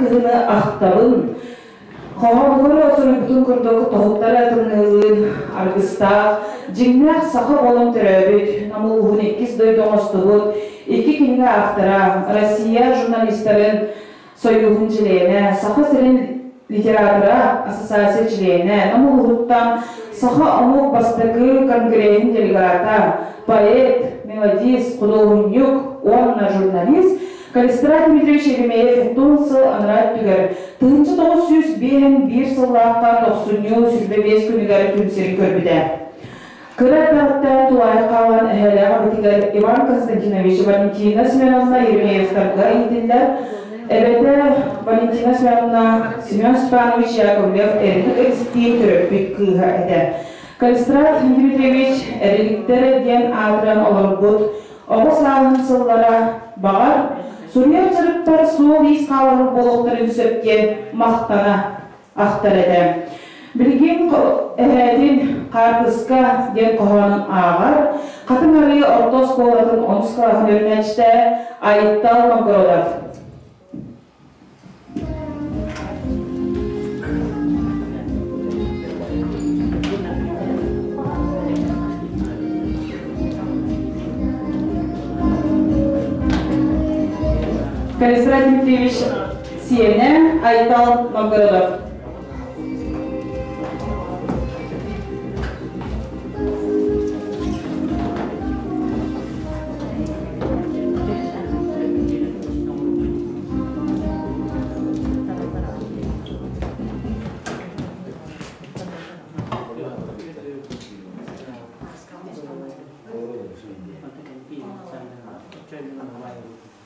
кыһыны ахтабын. Хоһоонугар суруйбутун курдук тоһуттара тымныылыын аргыстаах, дьиҥнээх саха буолан төрөөбүт, Нам улууһун иккис дойду оҥостубут икки кинигэ автора, Россия журналистарын Сойууһун чилиэнэ, Саха сирин литератора ассоциация чилиэнэ, Нам улууһуттан саха омук бастакы конгреһын делегата, поэт, мелодист, худуоһунньук уонна журналист Калистрат Дмитриевич Еремеев тыл сыл анараа өттүгэр 1951 сыллаахха тохсунньу 25 күнүгэр күн сирин көрбүтэ. Кыра эрдэҕиттэн тулаайах хаалан эһээлээх эбэтигэр Иван Константинович Валентина Семеновна Еремеевтарга иитиллэр. Эбэтэ Валентина Семеновна Семен Степанович Яковлев Эрилик Эристиин төрөппүт кыыһа этэ. Калистрат Дмитриевич Эриликтэр диэн аатыран олорбут оҕо сааһын сыллара баҕар, суруйар дьарыктар суол-иис хаалар буолуохтарын сөп диэн махтана ахтар этэ. Билигин эһээтин хаартыска диэн хоһоонун ааҕар, Хатыҥ Арыы орто оскуолатын онус кылааһын үөрэнээччитэ Айтал Новгородов. Калистра Дмитриевич Сиэнэ Айтал Новгородов.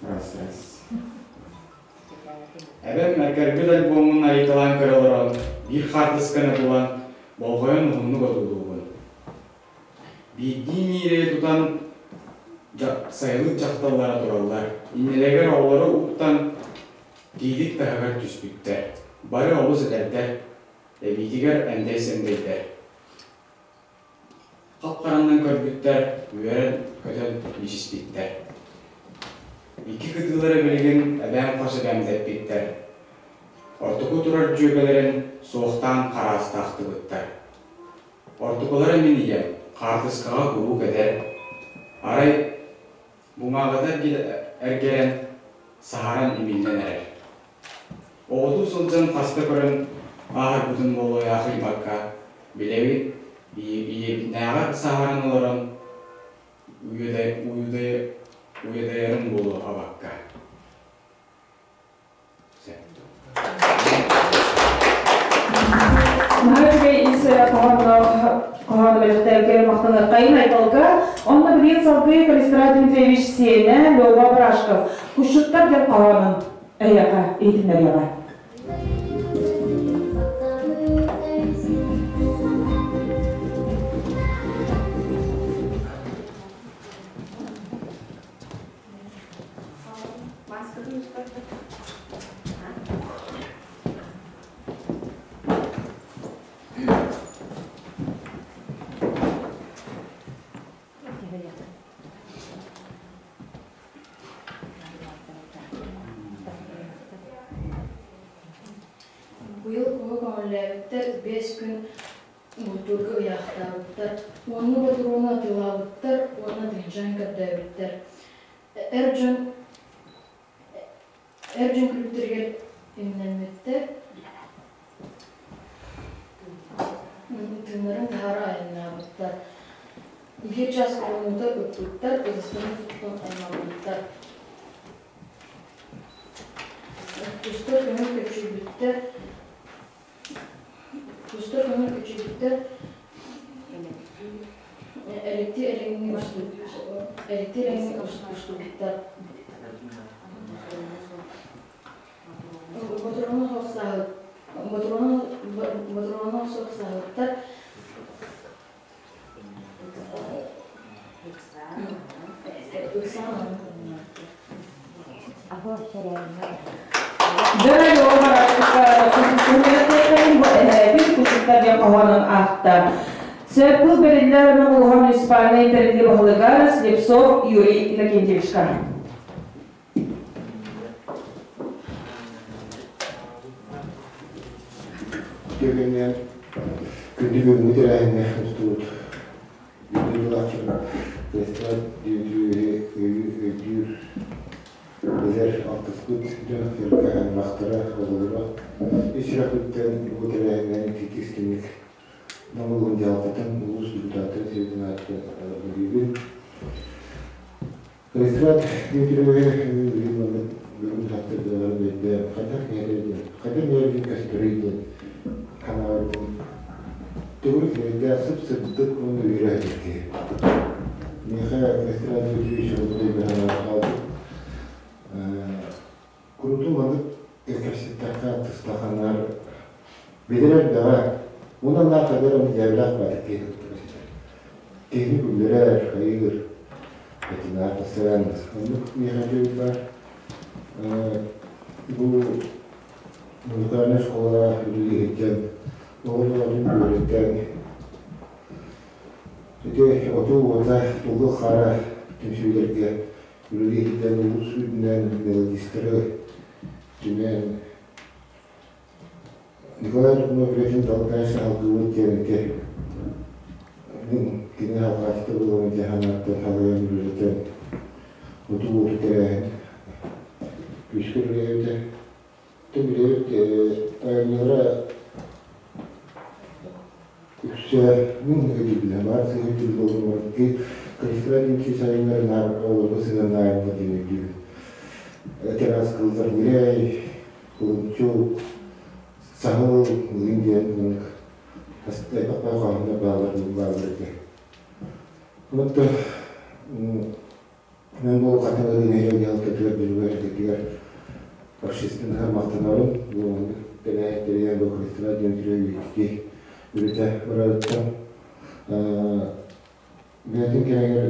Раз, раз. Эбэм эргэрбит альбомун айыталаан көрө олорон, биир хаартысканы булан, болҕойон уһуннук одуулуубун. Биирдии миирэйи тутан сайылык дьахталлара тураллар, иннилэригэр оҕолору уктан тиитик таһыгар түспүттэр. Бары олус эдэрдэр, эбиитигэр энтэй-сэндэйдэр. Хап-хараннан көрбүттэр, үөрэн-көтөн мичиспиттэр. Икки кытыылара билигин эбээм хос эбээм дэппиттэр. Ортоку турар дьүөгэлэрин суохтаан хараастаахтыбыттар. Ортокулара мин ийэм, хаартыскаҕа куруук эдэр. Арай бумаагата эргэрэн, саһаран имиллэн эрэр. Оҕотуу сылдьан хаста көрөн ааһарбытын буолуо аахыйбакка, билэбит, ийэбитинээҕэр саһаран олорон уйадайарым буолуо абакка. Наһаа үчүгэй ис хоһоонноох хоһоон бэлэхтэргэ махтаныаххайын Айталга. Онно билигин салгыы Калистрат Дмитриевич сиэнэ Лёва Барашков «Кусчуттар» диэн хоһоонун эһиэхэ иһитиннэриэҕэ. Быйыл куһу көҥүллээбиттэр 5 күн бултуурга ыйаахтаабыттар, уонна ботуруону атыылаабыттар уонна тыһыынчанан көрдөөбүттэр. Эр дьон эр дьон күлүктэригэр имнэммиттэр, тыыннарын таһаара айаннаабыттар. Биир чаас оҕонньута ыппыттар, ытыстарын суптан аймаммыттар. Тустар көҥүл көччүйбүттэр, Тустар көҥүл көччүйбүттэр, электии элэҥҥи электии элэҥҥи устубуттар. Ботуруону саһыт ботуруону саһыттар Сөп бэриллэр улуһа муниципальнай тэрилли баһылыгар Слепцов Юрий Иннокентьевичка. Үтүө күндү бүгүҥҥү тэрээһиҥҥэ мустубут Бүлүүлаахтар фестиваль өйдүүр билэр алтыспыт дьон-сэргэ аймахтара, оҕолоро ис сүрэхпиттэн бу тэрээһиҥҥэ итиитик-истиҥник Нам улууһун дьаһалтатын улуус депутаттарын сэбиэтин аатыттан эҕэрдэлиибин. Фестиваль Дмитриевиһы билигин маннык бүгүн сарсыардаларын өйдөөн хайдах ньиэрдин хайдах ньиэрдин көстөрүй диэн санаабытым төгүрүк сирэйдээх сып-сырдык уонна үөрэ сытар киһи. Миэхэ Кристина Дмитриевич урут өйдөөн хаалбыт. Курутун маннык кэпсэттэххэ тыстаханнар билэр элбэҕэ уонна хайдах эмэ дьээбэлээх баатык киһи кытта ситэр. Киһини күллэрэр, хайыыр, этинээр тастаран оннук миэхэ үчүгэй баар. Бу музыкальнай школа үлэлии сылдьан оҕолорун үөрэтэн ити оту уота туллук хара түмсүүлэргэ үлэлии сылдьан улуус үрдүнэн мелодистары түмэн Николай Дубнов үлэтин дальше салгыыбыт диэн ити мин кини алҕааччыта буоламмын дьэ санааттан салайан үлэлэтэн утуу-уоту тэрээһин күүскэ үлэлээбитэ. Үлэлээбит айымньылара үксэ мин өйдүүбүнэн баар сыһыы тыл Кристина Дмитриевич айымньылара наар оҕолорго сыһыаннаах айымньы диэн өйдүүбүн. Террас кыллар ньирэй, Кулунчук, саһыл, мыын диэн маннык элбэх хоһооннор бааллар бааллар этэ. Онтон мен бу хатыҥ нэһилиэк дьаһалтатыгар дьонугар эргэтигэр общественноһа махтанабын. Бу маннык тэрээһин тэрийэн бу Христина Дмитриевич үлэтэ барарыттан бэйэтин кэмигэр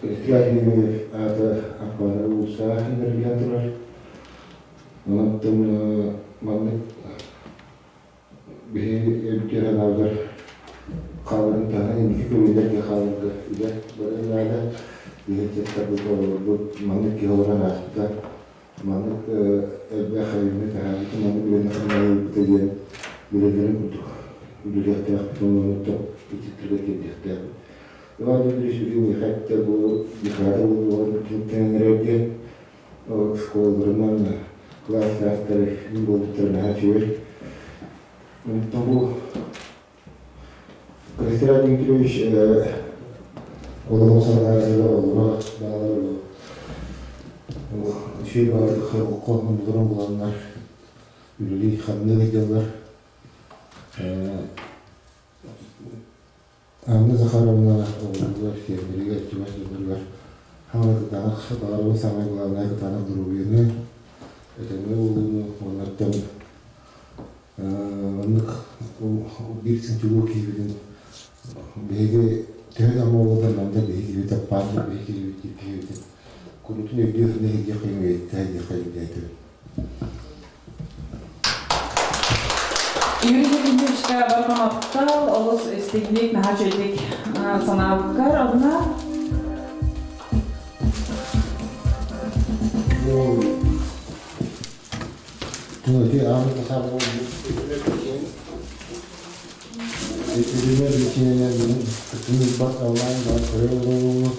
Христина Дмитриевич аата Аппааны уулуссаҕа ыҥырыллан турар. Онон маннык биһиги өйдүүр санаабытыгар хааларын таһынан инники көлүөнэлэргэ хааларга үлэ барыан наада. Биһиги ыччаттарбыт, оҕолорбут маннык киһи олорон ааспыта, маннык элбэх айымньы таһаарбыта, маннык үлэни хамнаһыйбыта диэн билэллэрин курдук үлэлиэхтээхпит уонна оннуттан ыччаттарга тиэрдиэхтээхпит. Иван Дмитриевич билигин миэхэ эттэ бу декада буолуоҕун түмүктэнэн эрэр диэн школаларынан кылаастаахтары мин буолбуттара наһаа үчүгэй. Онтон бу Кристина Дмитриевич олоҕун салҕааччылар олоро баалар үчүгэй баҕайытык хоннуларын буланнар үлэлии хамныы сылдьаллар. Анна Захаровна оҕолоругар, сиэннэригэр, чугас дьонноругар хаҥа кытаанах баҕарабын саамай главнай кытаанах доруобуйаны, этэҥҥэ буолууну уоннартан оннук биир чулуу киһибитин биһиги төһө да буоллар манна биһиги киһибит аппаат биһиги киһибит киһибитин курутун өйдүөх нэһилиэк өйдөөх диэххэ Юрий Владимировичка барҕа махтал, олус истиҥник, наһаа үчүгэйдик санаабыккар онно. Ну, ити аан Үтүрүмэр бичиэнэ кытын бас онлайн бар көрө олоруубут.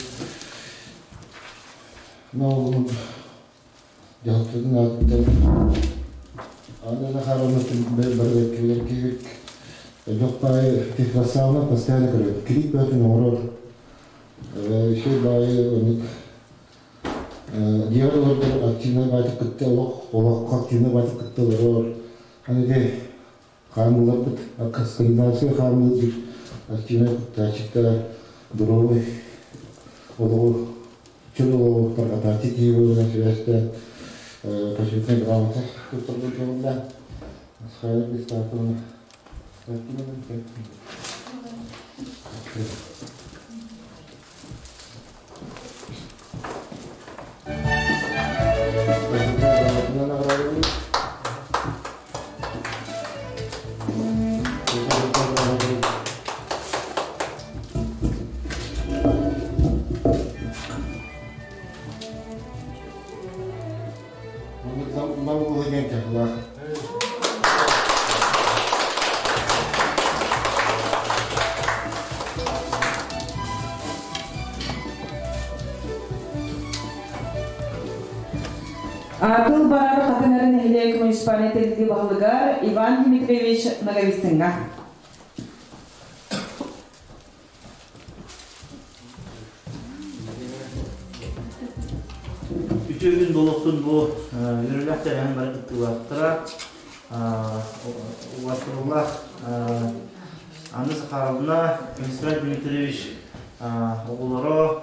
Но дьаһалтатын аатыттан Анна Захаровна бары бэркилэр киһик элбэх баайы техвассаална постоянно көрөбүт. Клип бөтүн оҥорор. Еще баайы оннук дьиэҕэр олордор активнай баайтык кытта олох олоххо активнай баайтык кытта олорор. Аны ити хаамыыларбыт скандинавскай хаамыы активнай кыттааччыта здоровый олоҕу чөл олоҕу тарҕатааччы киһи буоларынан сибээстээн почетнай грамота туттарбыт буолла. Схайр Бестаковна. Тыл барар Хатыҥ-Арыы нэһилиэк муниципальнай тэриллии баһылыгар Иван Дмитриевич Ноговицыҥҥа. Үтүө күн буолуохтун бу үөрүүлээх тэрээһин бары кыттыылаахтара убастабыллаах Анна Захаровна, Константин Дмитриевич оҕолоро,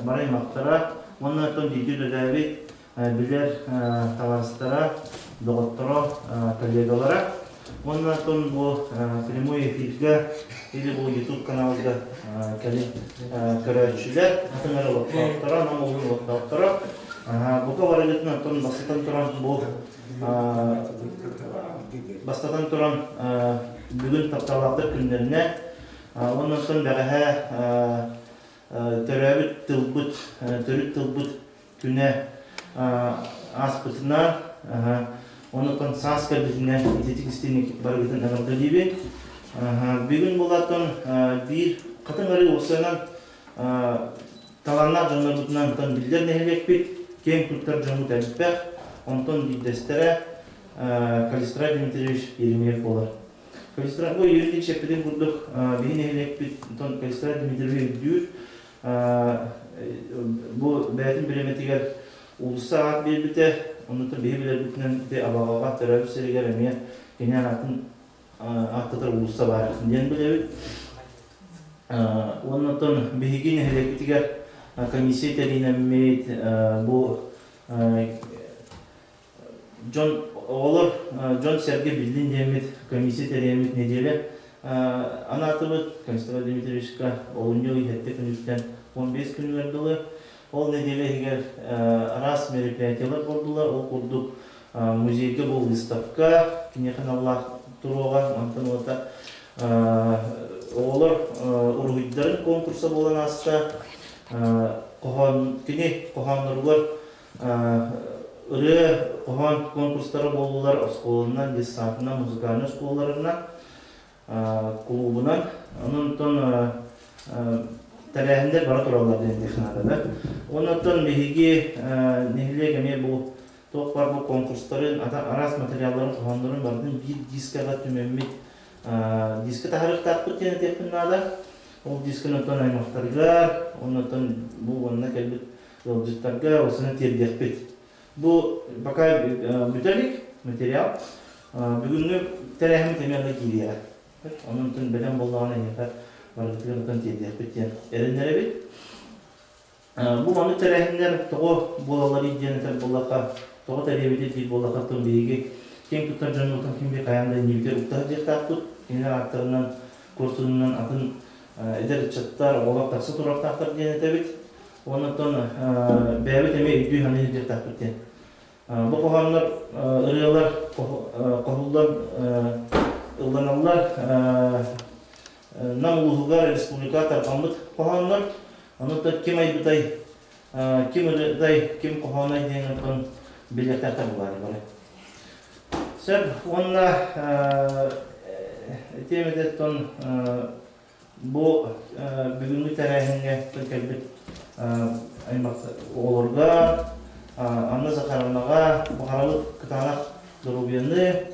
бары аймахтара уонна оттон бииргэ үлэлээбит билэр табаарыстара, доҕотторо, коллегалара. Уонна оттон бу прямой эфиргэ или бу YouTube каналга кэлин көрөөччүлэр, атын эрэ олохтоохторо, нам улуун олохтоохторо. Бука барыгытын оттон бастатан туран бу бастатан туран бүгүн тапталлаахтар күннэринэ уонна оттон бэҕэһээ төрөөбүт тылбыт, төрүт тылбыт күнэ ааспытынан, онутан саас кэлбитинэн ититик истиҥник барыгытын эҕэрдэлиибин. Бүгүн булаттан биир хатыҥ арыы уопсайынан талааннаах дьоннорбутунан биллэр нэһилиэкпит, киэҥ туттар дьоммут элбэх, онтон биирдэстэрэ Калистрат Дмитриевич Еремеев буолар. Калистрат бу юридически эппитин курдук биһи нэһилиэкпит онтон Калистрат Дмитриевич үрдүүр Бу бэйэтин бириэмэтигэр уулусса аат биэрбитэ, оннуттан биһи билэрбитинэн ити Абаҕаҕа төрөөбүт сиригэр эмиэ кини аатын ааттатар уулусса баар диэн билэбит. Уонна биһиги нэһилиэкпитигэр комиссия тэрийинэммит бу дьон оҕолор дьон-сэргэ биллин диэммит комиссия тэрийэммит нэдиэлэ анаатыбыт Константин Дмитриевичка олунньу ый сэттэ күнүттэн 15 күнүгэр дылы ол нэдиэлэ иһигэр араас мероприятиелар буолдулар ол курдук музейга бу выставка киниэхэ аналлаах туруоҕа онтон уота оҕолор уруһуйдарын конкурса буолан ааста хоһоон кини хоһоонноругар Ырыа, хоһоон конкурстара буоллулар оскуоланан, детсадынан, музыкальнай оскуолаларынан, кулуубунан. Онон тэрээһиннэр бара тураллар диэн технадалар. Онон биһиги нэһилиэк эмиэ бу туох бар бу конкурстарын, араас материалларын, хоһооннорун барытын биир дискаҕа түмэммит диска таһаарыахтаахпыт диэн этиэхпин наада. Ол дисканы оттон аймахтарыгар, оннотон бу уонна кэлбит ыалдьыттарга осуна тиэрдиэхпит. Бу пока бүтэ илик материал. Бүгүҥҥү тэрээһиммит эмиэ онно киириэҕэ. Онон бэлэм буоллаҕына эһиэхэ барытыгар отон тиэрдиэхпит диэн эрэннэрэбит. Бу маннык тэрээһиннэр тоҕо буолалларый диэн этэр буоллахха, тоҕо тэрийэбитий диир буоллахха, оттон биһиги киэҥ туттар дьоннортон ким би хайаан да иннибитигэр уктаһа диэхтаахпыт. Кинилэр ааттарынан, курсунунан атын эдэр ыччаттар, оҕолор тахса туруохтаахтар диэн этэбит. Оннуттан бэйэбит эмиэ өйдүү саныы сылдьыахтаахпыт диэн. Бу хоһооннор ырыалар хоһуллан ылланаллар Нам улууһугар республика тарҕаммыт хоһооннор. Онуттан ким айбытай, ким ырыатай, ким хоһоонай диэн оттон билиэхтээхтэр булаары бары. Сөп уонна этиэм Бу бүгүҥҥү тэрээһиҥҥэ кэлбит аймах оҕолорго, Анна Захаровнаҕа баҕарабыт кытаанах доруобуйаны,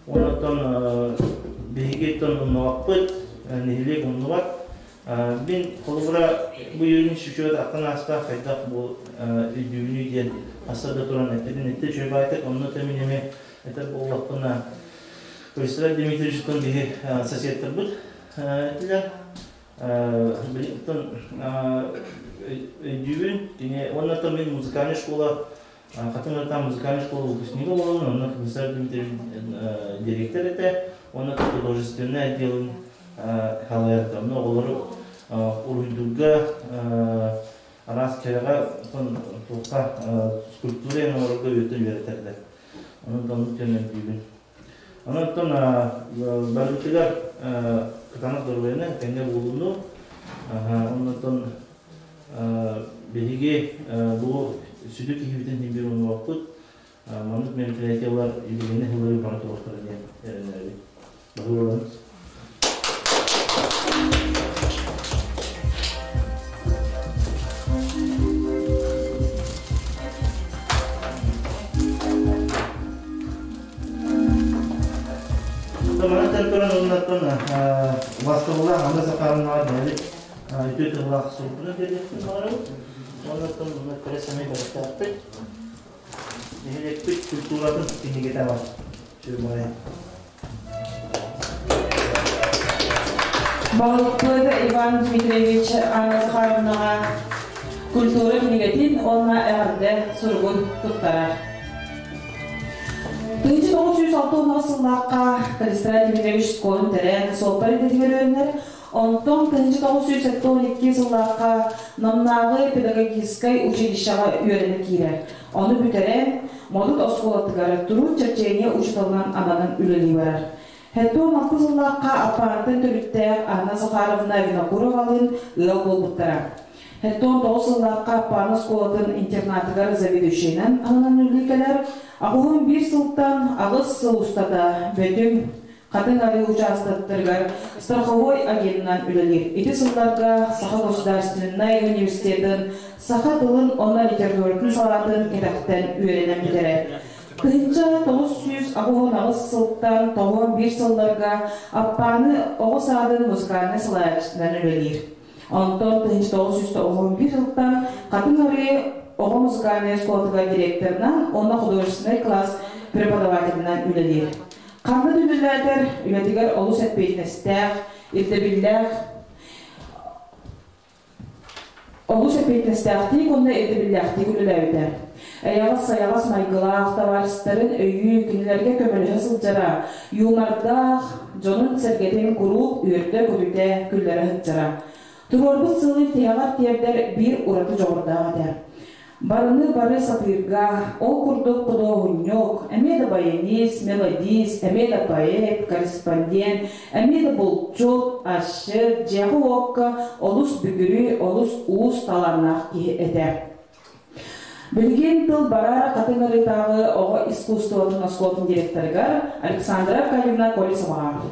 онтон биһиги умнубаппыт, нэһилиэк умнубат. Мин холобура бу Юрий Шучуот аттан ааста хайдах бу өйдүүнүй диэн хаста да туран эппитин эттэ үчүгэй баайтык, онно мин эмиэ этэр буоллахпына Вячеслав Дмитриевичтан биһи соседтарбыт этилэр. Оттон өйдүүбүн, кини уонна мин музыкальная школа Хатыҥ музыкальная школа выпускнига буолан, онно Вячеслав Дмитриевич директор этэ, уонна художественный отделын халайар. Онно оҕолору уруһуйдуурга араас кэрэҕэ туохха скульптура оҥорорго үөрэтэн үөрэтэллэр. Онон оннук диэн өйдүүбүн. Онон барыбытыгар кытаанах доруобуйаны, тэҥҥэ буолууну, оннуттан биһиги бу сүдү киһибитин иһин биир умнубаппыт. Маннык мероприятиелар юбилейный сыллары бара туруохтара диэн эрэнэбит. Баһылык Манан туран оннаттан убастабыллаах Анна Захаровнаҕа бэйэбит үтүө тыллаах сурукпутун тиэрдиэхпин баҕарабыт. Оннуттан онно кэрэ сэмэй бэлэхтээхпит. Нэһилиэкпит культуратын кинигэтэ бар. Сүрмайа. Баһылыкпыт Иван Дмитриевич Анна Захаровнаҕа культура кинигэтин уонна эҕэрдэ суругун туттарар. 1960 сыллаахха Калистрат Дмитриевич Скорин тэрэн суоппар идэтигэр үөрэнэр, онтон 1972 сыллаахха Намнааҕы педагогическай училищеҕа үөрэнэ киирэр. Ону бүтэрэн, Модут оскуолатыгар труд черчение учууталынан ананан үлэлии барар. 76 сыллаахха Аппаантан төрүттээх Анна Захаровна Винокуровалыын ыал буолбуттара. 79 сыллаахха Аппаан оскуолатын интернатыгар заведующайынан ананан үлэлии кэлэр. 81 сылтан 8 сыл устата Бөтүҥ, Хатыҥ Арыы учаастактарыгар страховой агенынан үлэлиир. Ити сылларга Саха государственнай университетын саха тылын уонна литературатын салаатын кэтэхтэн үөрэнэн бүтэрэр. 1988 сылтан 91 сылларга Аппааны оҕо саадын музыкальнай салайааччытынан үлэлиир. Онтон 1991 сылтан Хатыҥ Арыы оҕо музыкальнай оскуолатыгар директорынан уонна художественнай класс преподавателинэн үлэлиир. Ханна да үлэлээтэр, үлэтигэр олус эппиэтинэстээх, ирдэбиллээх Олус эппиэтинэстээхтик уонна ирдэбиллээхтик үлэлээбитэ. Эйэҕэс-сайаҕас майгылаах табаарыстарын өйүү, кинилэргэ көмөлөһө сылдьара, юмордаах, дьонун-сэргэтин куруук үөрдэ-көтүтэ, күллэрэ сылдьара. Туруорбут сылын тиһэҕэр тиэрдэр биир ураты дьоҕурдаах этэ. Барыны бары сатыырга, ол курдук худуоһунньук, эмиэ да баянист, мелодист, эмиэ да поэт, корреспондент, эмиэ да булчут, асчыт, дьиэҕэ-уокка олус бүгүрү, олус уус талааннаах киһи этэ. Билигин тыл барар Хатыҥ Арыытааҕы оҕо искусствотын оскуолатын директорыгар Александра Аркадьевна Колесоваҕа.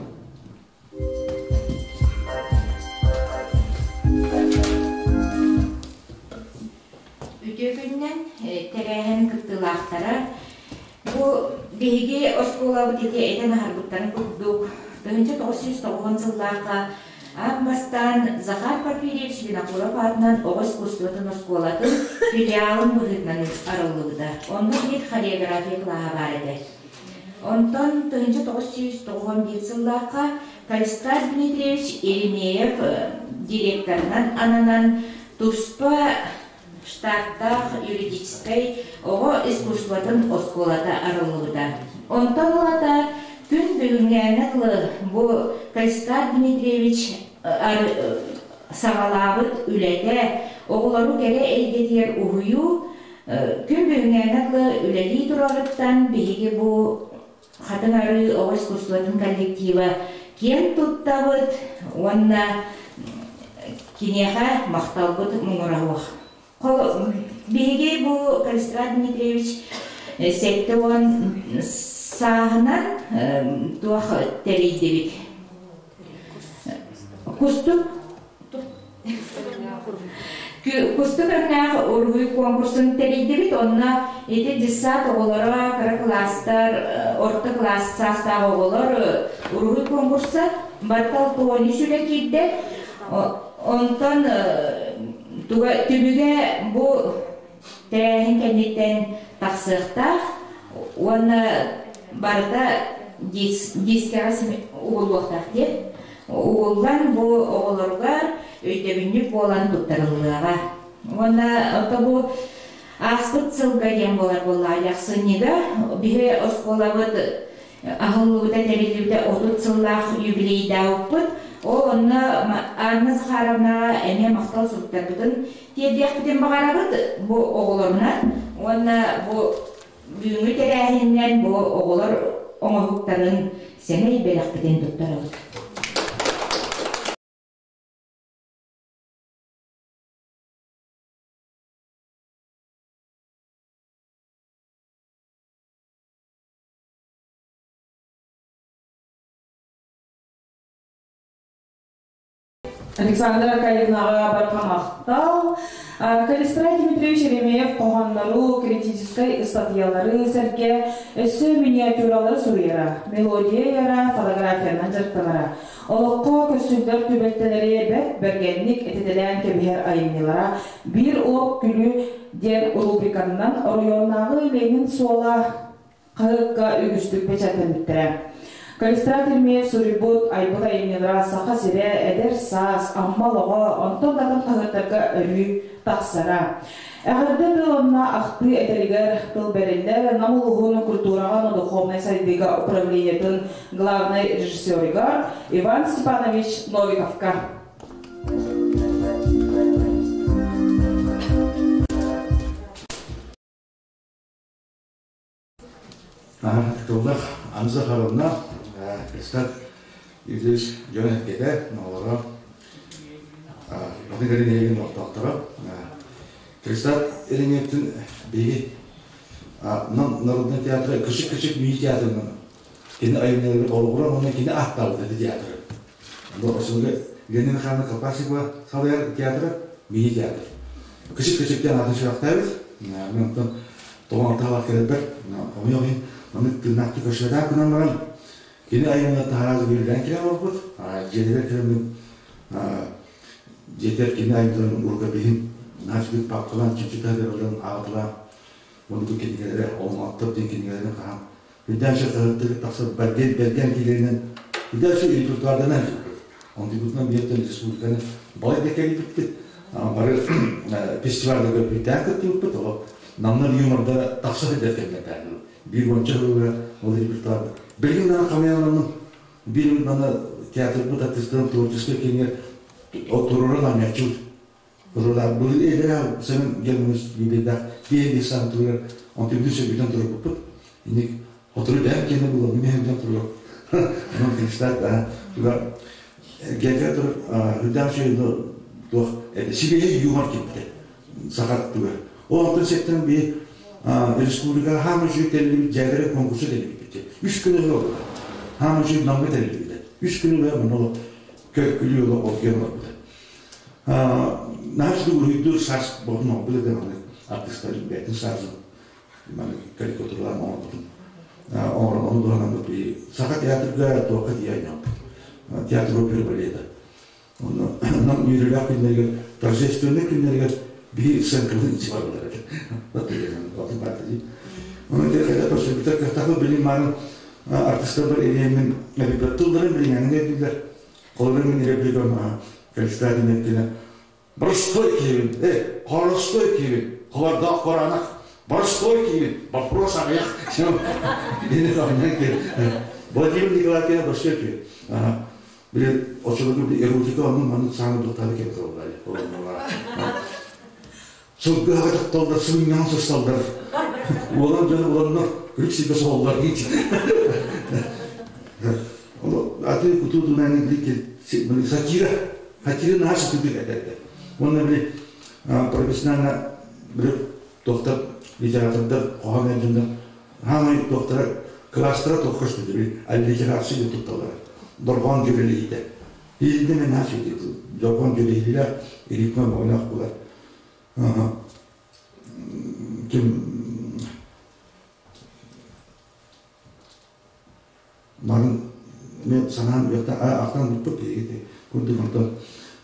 Үтүө күнүнэн тэрээһин кыттыылаахтара бу биһиги оскуолабыт ити этэн аһарбыттарын курдук 1990 сыллаахха аан бастаан Захар Порфирьевич Винокуров аатынан оҕо искусствотын оскуолатын филиалын быһыытынан арыллыбыта. Онно биир хореография кылааһа баар этэ. Онтон 1991 сыллаахха Калистар Дмитриевич Еремеев директорынан ананан туспа штаттаах юридическай оҕо искусствотын оскуолата арыллыбыта. Онтон ылата күн бүгүҥҥээҥҥэ дылы бу Калистар Дмитриевич саҕалаабыт үлэтэ оҕолору кэрэ эйгэтигэр уһуйуу күн бүгүҥҥээҥҥэ дылы үлэлии турарыттан биһиги бу Хатыҥ Арыы оҕо искусствотын коллектива киэн туттабыт уонна киниэхэ махталбыт муҥура суох. Биһиги бу Калистрат Дмитриевич 70 сааһынан туох тэрийдибит. Кустук Кустук өҥнөөх уруһуй конкурсун тэрийдибит. Онно ити дьыссаат оҕолоро, кыра кылаастар, орто кылаас саастаах оҕолор уруһуй конкурса барыта 63 үлэ киирдэ. Онтон түмүгэ бу тэрээһин кэнниттэн тахсыахтаах уонна барыта дискэҕэ угуллуохтаах диэн Угуллан бу оҕолоругар өйдөбүнньүк буолан туттарыллыаҕа. Уонна ото бу ааспыт сылга диэн буолар буоллаҕа ахсынньыга биһи оскуолабыт аһыллыбыта тэриллибитэ 30 сыллаах юбилейдаабыппыт. Ол онно Анна Захаровнаҕа эмиэ махтал суруктарбытын тиэрдиэхпитин баҕарабыт бу оҕолорунан уонна бу Бүгүҥҥү тэрээһининэн бу оҕолор оҥоһуктарын сэмэй бэлэхпитин туттарабыт. Александра Аркадьевнаҕа барҕа махтал. Калистрат Дмитриевич Еремеев хоһооннору, критическай ыстатыйалары сэргэ өссө миниатюралары суруйара, мелодия ыйара, фотографиянан дьарыктанара. Олоххо көрсүллэр түбэлтэлэри бэрт бэргэнник этитэлээн кэбиһэр айымньылара «Биир уоп күлүү» диэн рубриканнан оройуоннааҕы Ленин суола хаһыакка үгүстүк бэчээттэммиттэрэ. Калистрат Еремеев суруйбут айбыт айымньылара Саха сирэ, Эдэр саас, Амма олоҕо, онтон да атын хаһыаттарга өрүү тахсара. Эҕэрдэ тыл уонна ахтыы этэригэр тыл бэриллэр Нам улууһун культураҕа уонна духовнай сайдыыга управлениетын главнай режиссерыгар Иван Степанович Новиковка. Тыллах Анна Захаровна, Кристат Юрьевич дьон эргэтэ, оҕолоро, аты кэлин эһигин олохтоохторо. Кристат Ириҥэттин биһиги народный театра кычык-кычык мии театрынан кини айымньыларыгар олоҕуран уонна кини ааттаабыт ити театры. Бу осуга Ленина Михайловна Колпашникова салайар театра мини театр. Кычык-кычык диэн атын сүрэхтээбит. Мен онтон тоҕон алтаалаах кэлэрбэр хомойуох иһин маннык тыыннаахтык көрсүбэтэх гынан баран кини айымньылар таһараас биирдээн кэлэн олорбут. Дьиэтигэр кэлэммин дьиэтигэр кини айымньыларын рукопиһин наһаа папкалаан чопчутаа дьарыллан аҕатылаан уонна бу кинигэлэри олоҥхоттор диэн кинигэлэрин хаһан үрдээн хаһыаттары тахсар бэргэн бэргэн киилэринэн үрдээн репертуарданан онтубутунан биэртэн республиканы балай да кэлбиппит бары фестивальга бүтээн кыттыбыппыт олох намнар юморда тахса сылдьар кэмнэрдээх биир уонча сылга ол репертуар билигин даҕаны хамыйаланным биир маны театрбыт артистарын творческий кииҥҥэ туруоран аҥаччыбыт Былыр эдэр сэмэн германец юбилейдаах киһи саан турар онтон бүтүн сөбүтэн турбуппут инник хотуру бэйэм киэнэ буолан мин эһэм турар онон кристат туга герга турар үрдээх үчүгэй туох сибиэһэй юмор киирбитэ саха туга ол онтон сеттен би республикаҕа хаама үчүгэй тэриллибит дьээдэрэ конкурса тэриллибит үс күн ыла хаама үчүгэй намга тэриллибитэ үс күн ыла муну көркүлүү ыла оргуйан олорбута Наһаа уруһуйдуур саас буолан оҥорбут этэ маннык артыыстар бэйэтин саасын маннык карикатуралаан оҥорбутун оҥорон ону туһанан саха театрга туохха тиийэ оонньообут театр опера балета онно нам үөрүүлээх күннэригэр торжественный күннэригэр биһи сценкабытын ичи бараллар этэ Онон хайда көрсүбүтэр кыахтаахпыт билин мааны артыыстар бар илиэммин тылларын билиҥҥэ өйдүүллэр Холобур мин репликам Калистадин эттинэ Простой киһибин, холостой киһибин, холордоох кураанах, простой киһибин, вопрос аҕыйах. Владимир Николаевич простой киһи. Били очолорго эротика оннун маннык саҥа духтары кэм кылаллар. Сылгыһаҕа тохтоллор, сымньаҕын сырсаллар. Уолан дьон уланнар, күлүк сиргэ соһоллор диич. Аты кутуутунан били сатира, сатира наһаа сытыдык этэрдэ. Уонна били профессионально били туохтар литератордар хоһоон эрдиннэр хаамай туохтара класстара туох көстүдү били аллитерация диэн тутталлара. Дорҕоон дьүрэлиһиитэ. Биирдэ мен наһаа үчүгэй дорҕоон дьүрэлиһиилээх ритмэ бөҕөнөх булар. Ким марын мен санаам ахтан бүппүт биһиги курдук онтон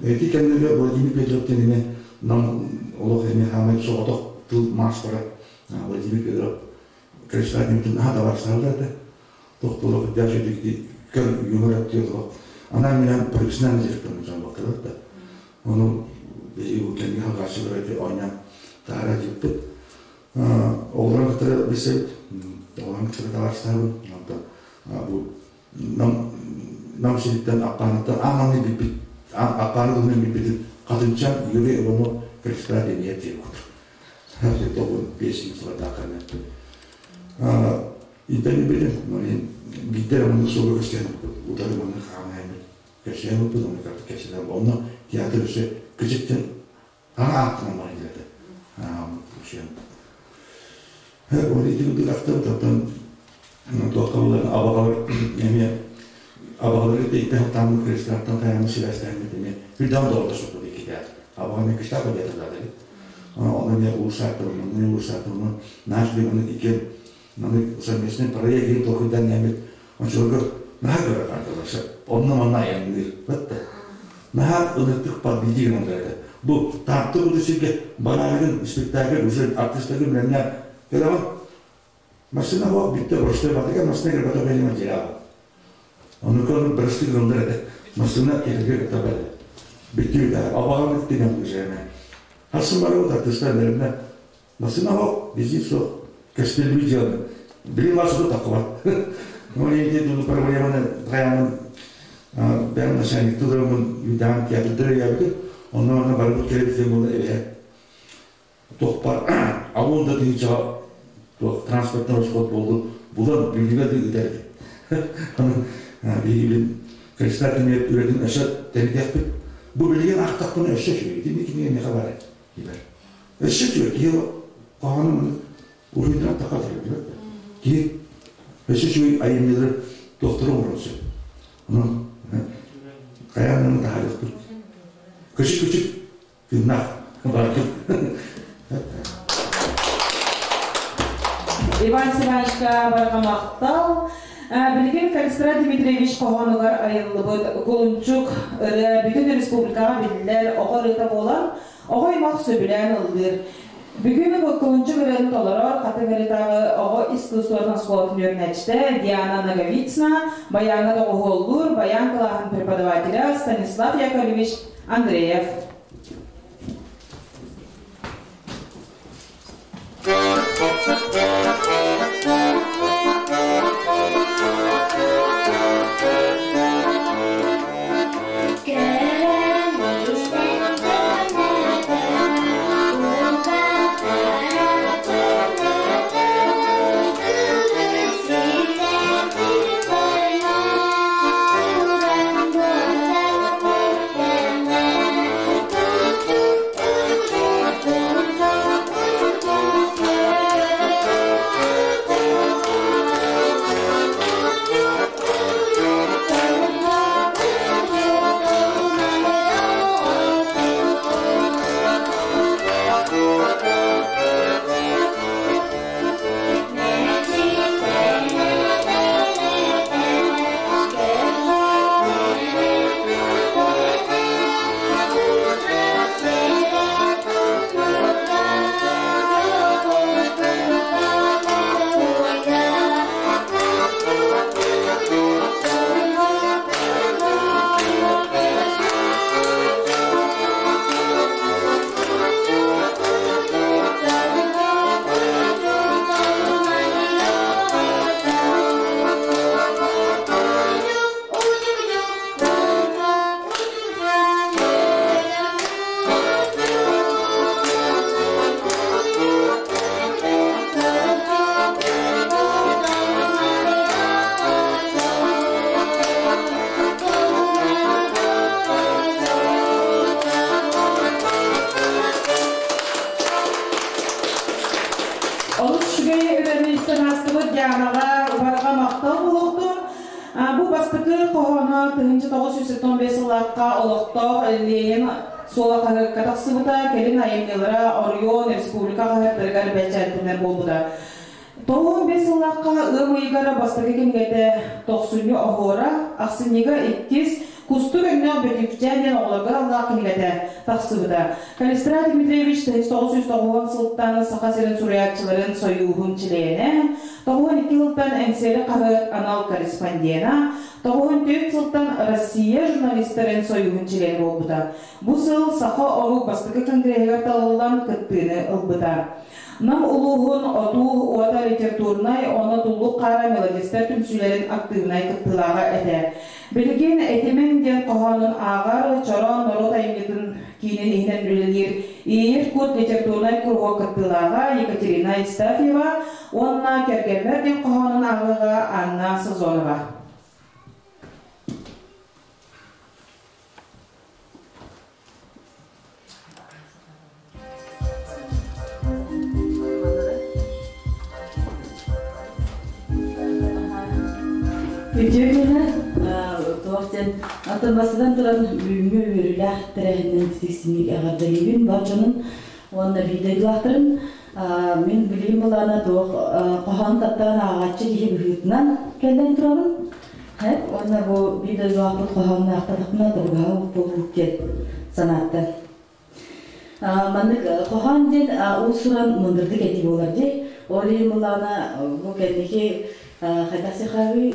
ити кэмнэргэ Владимир Петров диэн нам олох эми хаамай соҕотох тыл маастара Владимир Петров Крестатин наһаа табаарыстаһаллар этэ тохтолох дьаашыдык көр юмор өттүө анаан минээн профессиональный директорын дьон да Ону биһиги бу кэмҥэ хаҥааччылар эти оонньоон таһара дьиппит. Оҕолорун кытары билсэбит. Оҕолорун кытары табаарыстаһабын. Онтон бу нам нам сириттэн Аппааныттан аан билбит Аппааны туһунан билбитин Хатынчан Юрий Иванов Кристина диэн диэн курдук. Тобун песни сылатааххана. Интэн билим, биирдэ эрэ маннык суолга көрсөн утары маннык хаамайбыт Кэпсээн ылбыт, онно кэпсэтэн онно театр өссө кычыктын аҥа ааттынан баран кэлэтэ. Ол ити курдук ахтабыт, оттон туохха булан абаҕалар эмиэ Абаҕалары тийтэн хатааммыт Кристиантан хайааммыт сибээстээммит эмиэ күрдээх доҕордоспуппут иккитэ. Абаҕа эмиэ кыштаах диэтэ эбит. Оны эмиэ улуусааттыбын, онно эмиэ улуусааттыбын. Наш маны иккиэн маны совместный проект диэн толкуйдаан эмит оччолорго наһаа көрөр хаартылар. Онно манна айанныыр. Бытта. Наһаа ыныртык подведи гынан этэ. Бу Таатта куду сиргэ бараарыгын спектакль уже артистаргын билэннэр көрөҕүн. Массыына суох бүттэ простой батыга массыына кырбата бэйэм материал. Ону көрөн простой гыннар этэ. Массыына кэлэргэ кытта бары. Бүттүү да абаҕам иттинэн уже. Хасын барыбыт артистар бэринэ массыына суох, бензин суох. Кэстилбит дьыала. Билин маршрут таххыбат. Ну, эти тут проблеманы хаямын бэм начальник тудырымын юдаан театрдыр ябыты. Онно онно барыбыт келебит була эбэ. Туох бар алуон да тыһыынчаҕа туох транспортнай расход буоллун булан бүлүүгэ да ыытар этим. Биһиги Кристалл үлэтин өссө тэрийиэхпит. Бу билигин аахтахпына өссө үчүгэй. Итини кинигэ миэхэ баар киирэр. Өссө үчүгэй. Киһи хоһоонун уруйдан таха билбэт. Киһи өссө үчүгэй айымньылары туохтары оҥорон сөп. Онон хайаан таһаарыахпыт. Көчүк-көчүк тыыннаах бардым. Иван Степановичка барҕа махтал. Билигин Калистра Дмитриевич хоһоонугар айыллыбыт Кулунчук ырыа бүтүн республикаҕа биллэр оҕо ырыата буолан, оҕо аймах сөбүлээн ыллыыр. Бүгүн Кулунчук ырыаны толорор Хатыҥ Ырытааҕы оҕо искусствотын оскуолатын үөрэнээччитэ Диана Ноговицына, баяҥҥа доҕуһуоллуур баян кылааһын преподавателэ Станислав Яковлевич Андреев. Олус үчүгэй ырыаны истэн аастыбыт Дианаҕа барҕа махтал буолуохтун. Бу бастакы хоһооно 1995 сыллаахха олохтоох Ленин суола хаһыакка тахсыбыта, кэлин айымньылара оройуон, республика хаһыаттарыгар бэчээттэнэр буолбута. 95 сыллаахха ыам ыйыгар бастакы кинигэтэ Тохсунньу оһуора, ахсынньыга иккис Кустук өҥнөөх Бөтүкчээн диэн оҕолорго аналлаах кинигэтэ тахсыбыта. Калистрат Дмитриевич 1990 сылтан Саха сирин суруйааччыларын сойууһун чилиэнэ, 92 сылтан Эҥсиэли хаһыат анал корреспондена, 94 сылтан Россия журналистарын сойууһун чилиэнэ буолбута. Бу сыл Саха омук бастакы конгреһыгар талыллан кыттыыны ылбыта. Нам улууһун Отуу уота литературнай уонна Туллук хаара мелодистар түмсүүлэрин актыыбынай кыттыылааҕа этэ. Билигин Этимэҥ диэн хоһоонун ааҕар Чороон норуот айымньытын киинин иһинэн үлэлиир Иэйэр Кут литературнай куруһуок кыттыылааҕа Екатерина Евстафьева уонна Кэргэммэр диэн хоһоонун ааҕыыга Анна Сазонова. Үтүө күнү. Туох диэн, атын бастатан туран бүгүҥҥү үөрүүлээх тэрээһининэн тиксиник эҕэрдэлиибин бар дьонун уонна биир дойдулаахтарын. Мин билиим былаана туох хоһоон таптаан ааҕааччы киһи быһыытынан кэлэн турабын. Уонна бу биир дойдулаахпыт хоһоонноохтотохпуна табыгаһа буолуут диэн санааттан. Маннык хоһоон диэн уус-уран мындырдык этии буолар дии. Ол иһин былаана бу кэнники хайдах сахалыы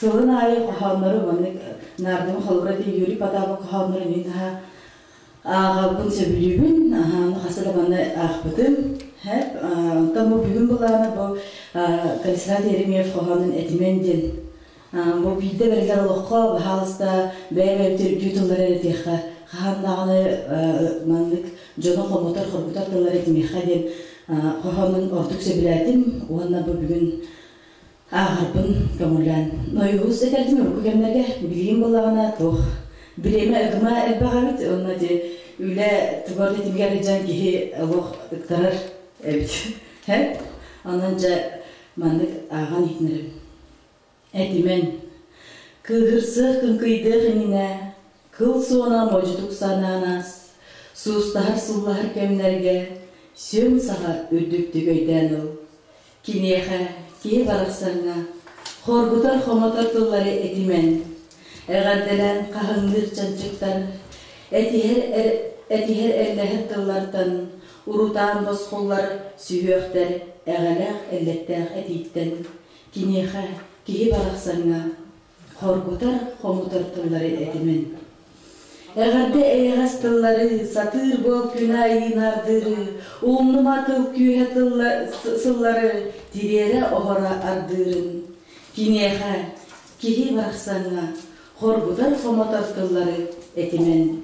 сылын аайы хоһооннору маннык наардым холобура ти Юрий Потапов хоһооннору мин наһаа ааҕабын сөбүлүүбүн. Аһааны хаса да манна аахпытым. Хэп онтон бу бүгүн былаана бу Калистрат Еремеев хоһоонун этимэн диэн бу биирдэ бэриллэр олоххо баһаалыста бэйэ-бэйэбитин үтүө тыллары эрэ этиэххэ, хаһан даҕаны маннык дьону хомотор, хоргутар тыллары этимиэххэ диэн хоһоонун ордук сөбүлээтим уонна бу бүгүн ааҕарбын көҥүллээн. Нойуус этэрдим урукку кэмнэргэ билигин буоллаҕына туох бириэмэ ыгыма элбэх эбит уонна ити үлэ тугар тэтимигэр сылдьан киһи олох ыктарар эбит. Онон дьэ маннык ааҕан иһитинэрим. Этимэн, кыыһырсыах кыҥкыйдыах иннинэ, кыл суона модьутук санаан аас, суустаһар-суллаһар кэмнэргэ сүөм саҕа үрдүктүк өйдөөн ыл. Киниэхэ, киһи барахсаҥҥа, хоргутар-хомотор тыллары этимэн, эҕэрдэлээн хаһыҥныыр чанчыктар, этиһэр, этиһэр эллэһэр тыллартан урутаан босхоллар сүһүөхтэр эҕэлээх эллэттээх этииттэн Киниэхэ киһи барахсаҥҥа хоргутар, хомутар тыллары этимин. Эҕэрдэ эйэҕэс тыллары, сатыыр буол күн аайы наардыыры, умнума тыл күүһэ сыллары тириэрэ оһоро ардыырын. Киниэхэ киһи барахсаҥҥа хоргутар, хомотор тыллары этимэн.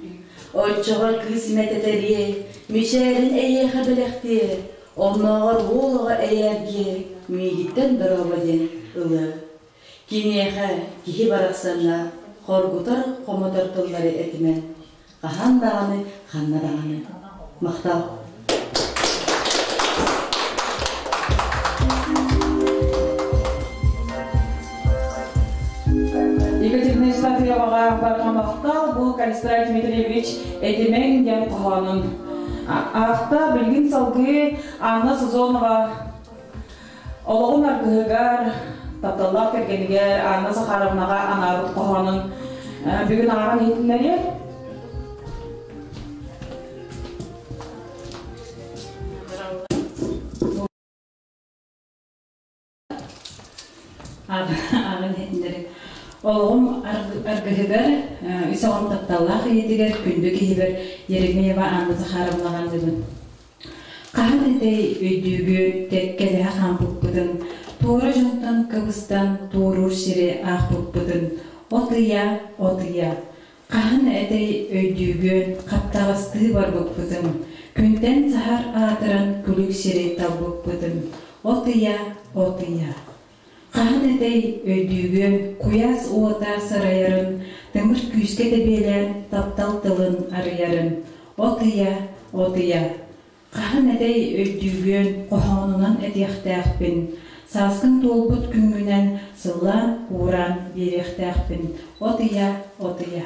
Оччоҕо кыыс мэтэтэлиэ, мичээрин эйиэхэ бэлэхтиэ, оннооҕор уол оҕо эйээргиэ, миигиттэн дорообо диэн ылыа. Киниэхэ киһи барахсаҥҥа хоргутар, хомотор тыллары этимэн. Хаһан даҕаны, ханна даҕаны. Махтал. Екатерина Евстафьеваҕа барҕа махтал. Бу Калистрат Дмитриевич Этимэҥ диэн хоһоонун аахта. Билигин салгыы Анна Сазонова олоҕун аргыһыгар, тапталлаах кэргэнигэр Анна Захаровнаҕа анаабыт хоһоонун бүгүн ааҕан иһитиннэриэ. Ааҕан иһитиннэрин. Олоҕум аргыһыгар, үс оҕом тапталлаах ийэтигэр, күндү киһибэр Еремеева Анна Захаровнаҕа аныыбын. Хаһан этэй өйдүүгүн, кэккэлэһэ хаампыппытын, туора дьонтон кыбыстан туоруур сири аахпыппытын, от ыйа, от ыйа. Хаһан этэй өйдүүгүн, хаптаҕастыы барбыппытын, күнтэн саһар аатыран күлүк сири талбыппытын, от ыйа, от ыйа. Хаһан этэй өйдүүгүн, куйаас уота сарайарын, тымыр күүскэ тэбиэлээн таптал тылын арыйарын, от ыйа, от ыйа. Хаһан этэй өйдүүгүөн, хоһоонунан этиэхтээхпин, сааскын туолбут күҥҥүнэн сыллаан, уураан биэриэхтээхпин, от ыйа, от ыйа.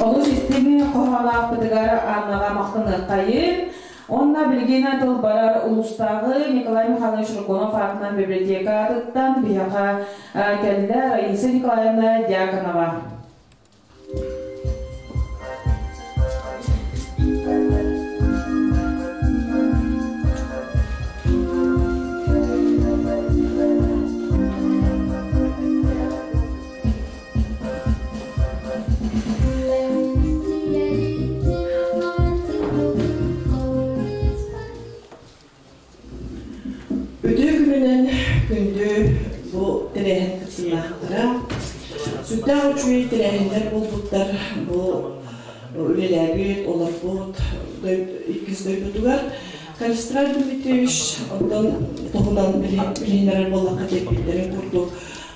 Олус истиҥ хоһоолоохпутугар Аннаҕа махтаныаххайын. Онно билигин тыл барар улуустааҕы Николай Михайлович Руконов аатынан библиотека аатыттан биһиэхэ кэллэ Раиса Николаевна Дьяконова. Үтүө күнүнэн күндү бу тэрээһин кыттыылаахтара. Сүрдээх үчүгэй тэрээһиннэр буолбуттар бу үлэлээбит, олорбут иккис дойдутугар. Калистрат Дмитриевич онтон туһунан билиһиннэрэр буоллахха тиэрпиттэрин курдук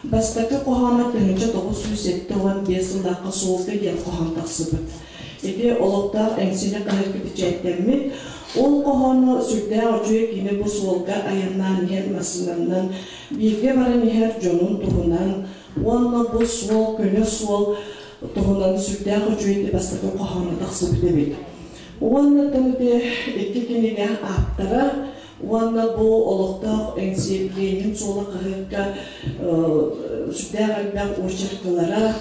бастакы хоһооно 1975 сыллаахха «Суолга» диэн хоһоон тахсыбыт. Ити олохтоох эҥсиэли хаһыакка бэчээттэммит. Ол хоһооно сүрдээх үчүгэй кини бу суолга айаннаан иһэр массыынанан бииргэ баран иһэр дьонун туһунан уонна бу суол көнө суол туһунан сүрдээх үчүгэй бастакы хоһооно тахсыбыт эбит. Уонна ити икки кинигэ ааптара уонна бу олохтоох Ленин суола хаһыакка сүрдээх элбэх очеркалара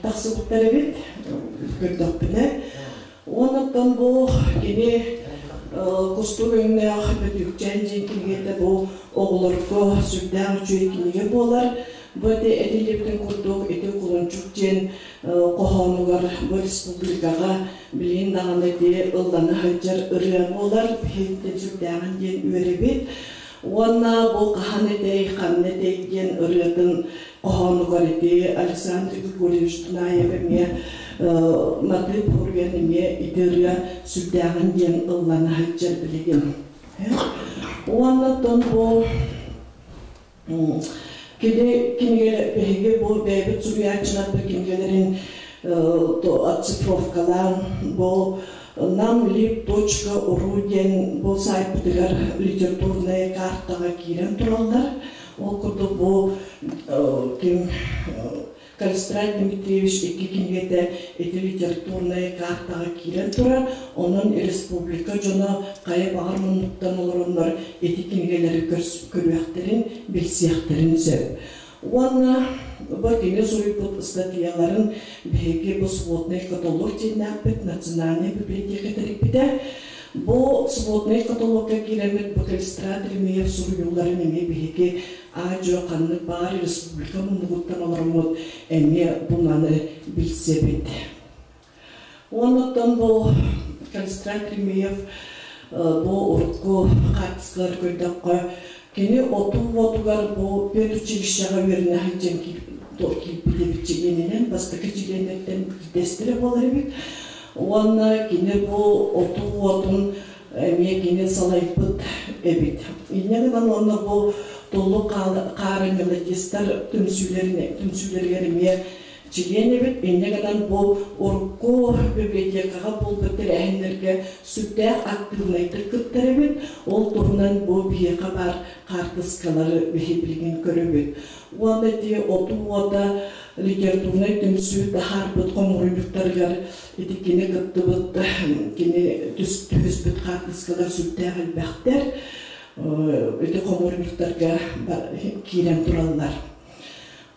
тахсыбыттар эбит көрдөхпүнэ. Уонна бу кини кустук өҥнөөх Бөтүкчээн диэн кинигэтэ бу оҕолорго сүрдээх үчүгэй кинигэ буолар. Бу ити этиллибитин курдук ити Кулунчук диэн хоһоонугар бу республикаҕа билигин даҕаны ити ыллана сылдьар ырыа буолар. Биһиги сүрдээҕин диэн үөрэбит. Уонна бу хаһан этэй, ханна этэй диэн ырыатын хоһоонугар ити Александр Григорьевич Дунаев эмиэ матыып хоруйан эмиэ ити ырыа сүрдээҕин диэн ыллана сылдьар билигин. Уонна тон бу кини кинигэ биһиги бу бэйэбит суруйааччыларбыт кинигэлэрин оцифровкалаан бу namlib.ru диэн бу сайтпытыгар литературная картаҕа киирэн тураллар. Ол курдук бу ким Калистрат Дмитриевич икки кинигэтэ ити литературная картаҕа киирэн турар. Онон республика дьоно хайа баҕар муннуктан олороннор ити кинигэлэри көрүөхтэрин, билсиэхтэрин сөп. Уонна бу кини суруйбут ыстатыйаларын биһиги бу сводный каталог диэннээхпит национальнай библиотека тэрийбитэ. Бу сводный каталогка киирэммит бу Калистрат Ремеев суруйууларын эмиэ биһиги аа-дьуо ханнык баар республика муннугуттан олороммут эмиэ бу маны билсэбит. Оннуттан бу Калистрат Ремеев бу урукку хаартыскалары көрдөххө, кини отуу уотугар бу педучилищеҕа үөрэнэ сылдьан киирбит эбит чилиэнинэн, бастакы чилиэннэртэн биирдэстэрэ буолар эбит. Уонна кини бу отуу уотун эмиэ кини салайбыт эбит. Инньэ гынан уонна бу Туллук хаары мелодистар түмсүүлэригэр эмиэ чилиэн эбит. Инньэ гынан бу урукку библиотекаҕа буолбут тэрээһиннэргэ сүрдээх актыыбынайдык кыттар эбит. Ол туһунан бу биһиэхэ баар хаартыскалары биһи билигин көрөбүт. Уонна ити отуу уота литературнай түмсүү таһаарбыт хомуруйбуттарыгар ити кини кыттыбыт, кини түһүспүт хаартыскалар сүрдээх элбэхтэр. Ити хомуруйбуттарга киирэн тураллар.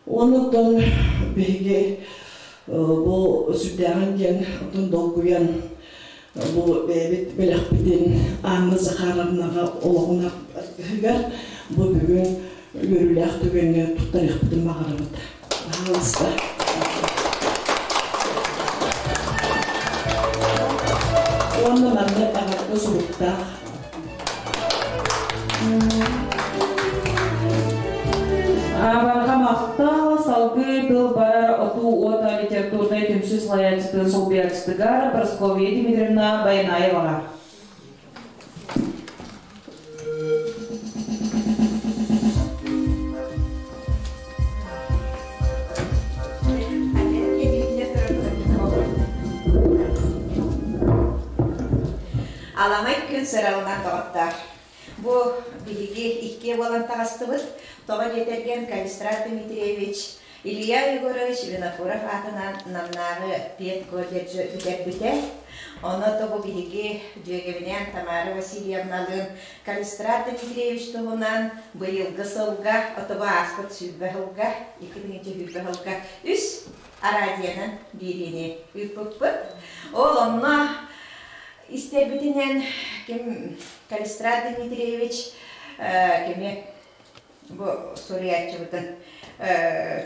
Оннуттан биһиги бу сүрдээҕин диэн отон долгуйан бу бэйэбит бэлэхпитин Анна Захаровнаҕа олоҕун аргыһыгар бу бүгүн үөрүүлээх түгэҥҥэ туттарыахпытын баҕарабыт. Пожалуйста. Уонна манна эҕэрдэ суруктаах. Абарга махтал, салгыы тыл барар отуу уота литературнай түмсүү салайааччытын солбуйааччытыгар Прасковья Дмитриевна Баянаеваҕа. Аламай күн сыралынан доҕоттоор. Бу биһиги иккиэ буолан таҕыстыбыт. Тоҕо диэтэргэн Калистрат Дмитриевич Илья Егорович Винокуров аатынан Намнааҕы педколледжы бүтэрбитэ. Ону тобу биһиги дьүөгэбинээн Тамара Васильевналыын Калистрат Дмитриевич туһунан быйылгы сылга, отобу ааспыт 20 сылга, 2020 сылга үс араадьыйанан биэриини ыыппыппыт. Ол онно истэрбитинэн ким Калистрат Дмитриевич кими бу суруйааччыбытын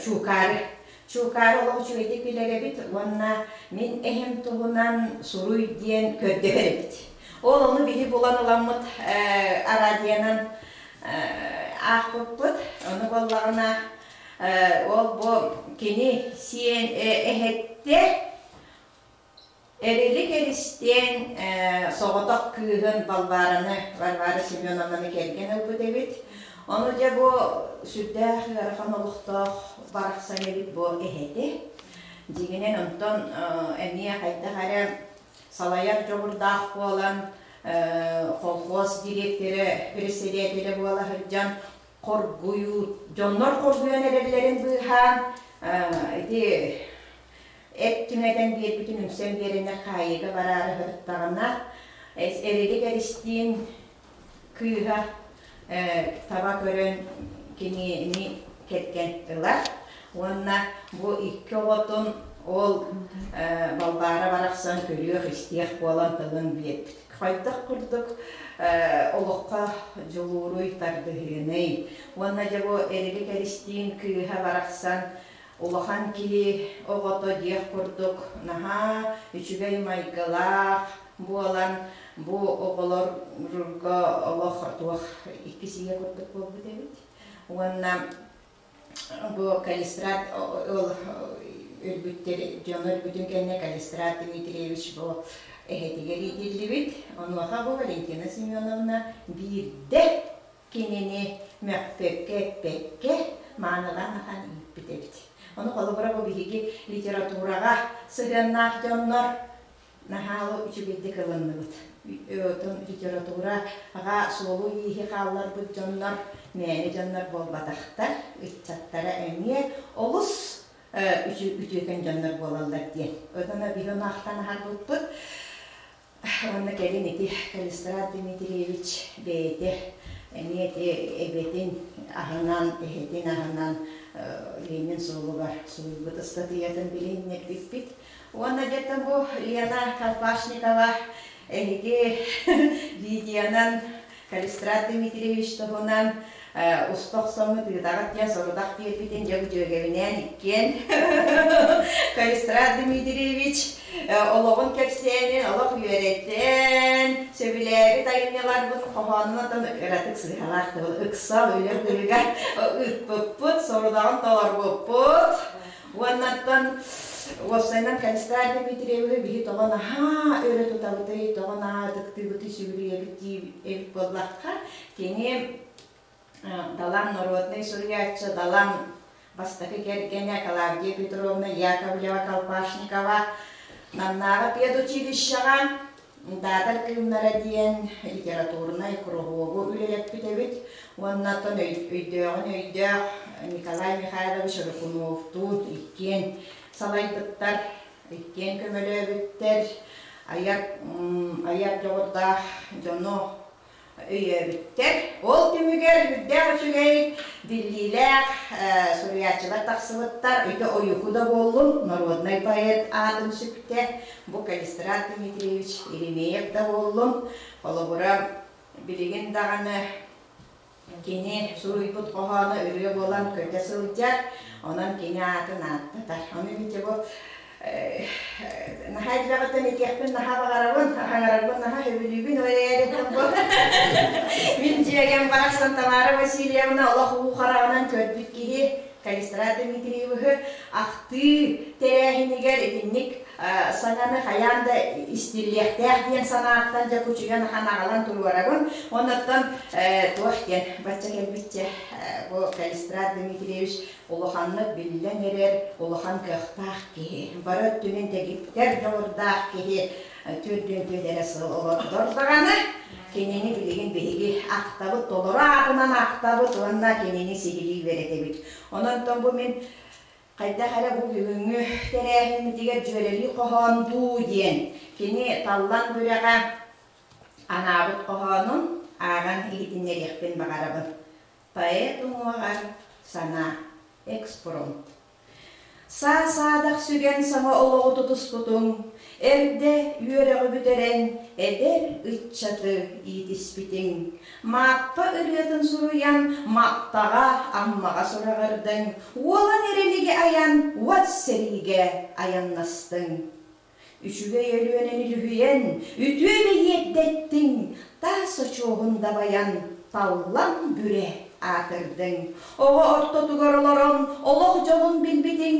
Чуукаары Чуукаары олох үчүгэйдик билэр эбит уонна мин эһэм туһунан суруй диэн көрдөһөр эбит. Ол ону биһи булан ыламмыт араадьыйанан аахпыппыт. Ону буоллаҕына ол бу кини сиэн эһэттэ Эрилик Эристиэн соҕотох кыыһын Балбаараны, Варвара Семеновнаны кэргэн ылбыт эбит. Ону дьэ бу сүрдээх ыарахан олохтоох барахсан эбит бу эһэтэ. Дьиҥинэн онтон эмиэ хайдах эрэ салайар дьоҕурдаах буолан. Колхоз директора, председателэ буола сылдьан хоргуйуу, дьоннор хоргуйан эрэллэрин быыһаан ити эт түҥэтэн биэрбитин үҥсэн биэрэннэр хаайыыга бараары сырыттаҕына Эрилик Эристиин кыыһа таба көрөн кинини кэргэн ылар уонна бу икки оҕотун ол Балбаара барахсан көрүөх-истиэх буолан тылын биэрбит. Хайдах курдук олоххо дьулууруй, тардыһыыный. Уонна дьэ бу Эрилик Эристиин кыыһа барахсан улахан киһи оҕото диэх курдук наһаа үчүгэй майгылаах буолан бу оҕолорго олох туох иккис ийэ курдук буолбут эбит. Уонна бу Калистрат ол өлбүттэр дьон өлбүтүн кэннэ Калистрат Дмитриевич бу эһэтигэр иитиллибит. Онуоха бу Валентина Семеновна биирдэ кинини мөхпөккө, эппэккэ маанылаан ахан ииппит эбит. Ону холобура бу биһиги литератураҕа сыһыаннаах дьоннор наһаа үчүгэйдик ылынныбыт. Отон литератураҕа суолу-ииһи хаалларбыт дьоннор мээнэ дьоннор буолбатахтар, ыччаттара эмиэ олус үтүөкэн дьоннор буолаллар диэн. Отон биһи ону ахтан аһарбыппыт. Уонна кэлин ити Калистрат Дмитриевич бэйэтэ эмиэ ити эбэтин аһынан, эһэтин аһынан Ленин суолугар суруйбут ыстатыйатын билиһиннэрбиппит. Уонна где-то бу Лена Колпашникова эһиги видеонан Калистрат Дмитриевич туһунан уста охсоммут ыытаҕыт диэн сорудах биэрбитин дьэ бу дьүөгэбинээн иккиэн Калистрат Дмитриевич олоҕун кэпсээнин олох үөрэтэн сөбүлээбит айымньыларбын хоһоонун отон ыратык сыыһалаах тыл ыксал үлэ быыһыгар ыыппыппыт сорудаҕын толорбуппут Уоннаттан уопсайынан Калистрат Дмитриевиһы биһи тоҕо наһаа өрө тутабытый, тоҕо наһаа ытыктыыбытый, сүгүрүйэбит дии эбит буоллахха, кини Далан народнай суруйааччы, Далан бастакы кэргэнэ Клавдия Петровна Яковлева-Колпашникова Намнааҕы педучилищеҕа Даатар кыымнара диэн литературнай куруһуогу үлэлэппит эбит уонна оттон өйдөөҕүн өйдөөх Николай Михайлович Рыкуновтуун иккиэн салайбыттар, иккиэн көмөлөөбүттэр, айар айар дьоҕурдаах дьону өйөөбүттэр. Ол түмүгэр үрдээх үчүгэй биллиилээх суруйааччылар тахсыбыттар. Ити Ойуку да буоллун, народнай поэт аатын сүктэ. Бу Калистрат Дмитриевич Еремеев да буоллун. Холобура, билигин даҕаны кини суруйбут хоһооно ырыа буолан көтө сылдьар. Онон кини аатын ааттатар. Ону ити бу наһаа элбэҕиттэн этиэхпин наһаа баҕарабын, хаҥарарбын наһаа сөбүлүүбүн, ол эрээри мин дьүөгэм барахсан Тамара Васильевна олох уу хараҕынан көрбүт киһи Калистрат Дмитриевиһы ахтыы тэрээһинигэр итинник саҥаны хайаан да истиллиэхтээх диэн санааттан дьэ кучуйан ахан аҕалан туруорабын. Оннуттан туох диэн бачча кэлбиччэ бу Калистрат Дмитриевич Улаханнык биллэн эрэр улахан кыахтаах киһи, бары өттүнэн дэгиттэр дьоҕурдаах киһи төрдүөн түөдэрэ сыл олордор даҕаны, кинини билигин биһиги ахтабыт, толору аатынан ахтабыт уонна кинини сиһилии үөрэтэбит. Онон бу мин хайдах эрэ бу бүгүҥҥү тэрээһиммитигэр дьүөрэлии хоһоон дуу диэн кини Таллан Бүрэҕэ анаабыт хоһоонун ааҕан иһитиннэриэхпин баҕарабын. Поэт уҥуоҕар санаа, экспромт. Саа-саадах сүгэн саҥа олоҕу тутуспутуҥ, эрдэ үөрэҕи бүтэрэн эдэр ыччаты иитиспитиҥ, Мааппа ырыатын суруйан Маттаҕа, Аммаҕа сураҕырдыҥ, уолан эрэлиги айан уот сэриигэ айаннастыҥ. Үчүгэй Өлүөнэни дьүһүйэн, үтүө бэйиэт дэттиҥ, таас очуоһун дабайан, таллан бүрэ аатырдыҥ. Оҕо ортотугар олорон олох дьолун билбитиҥ,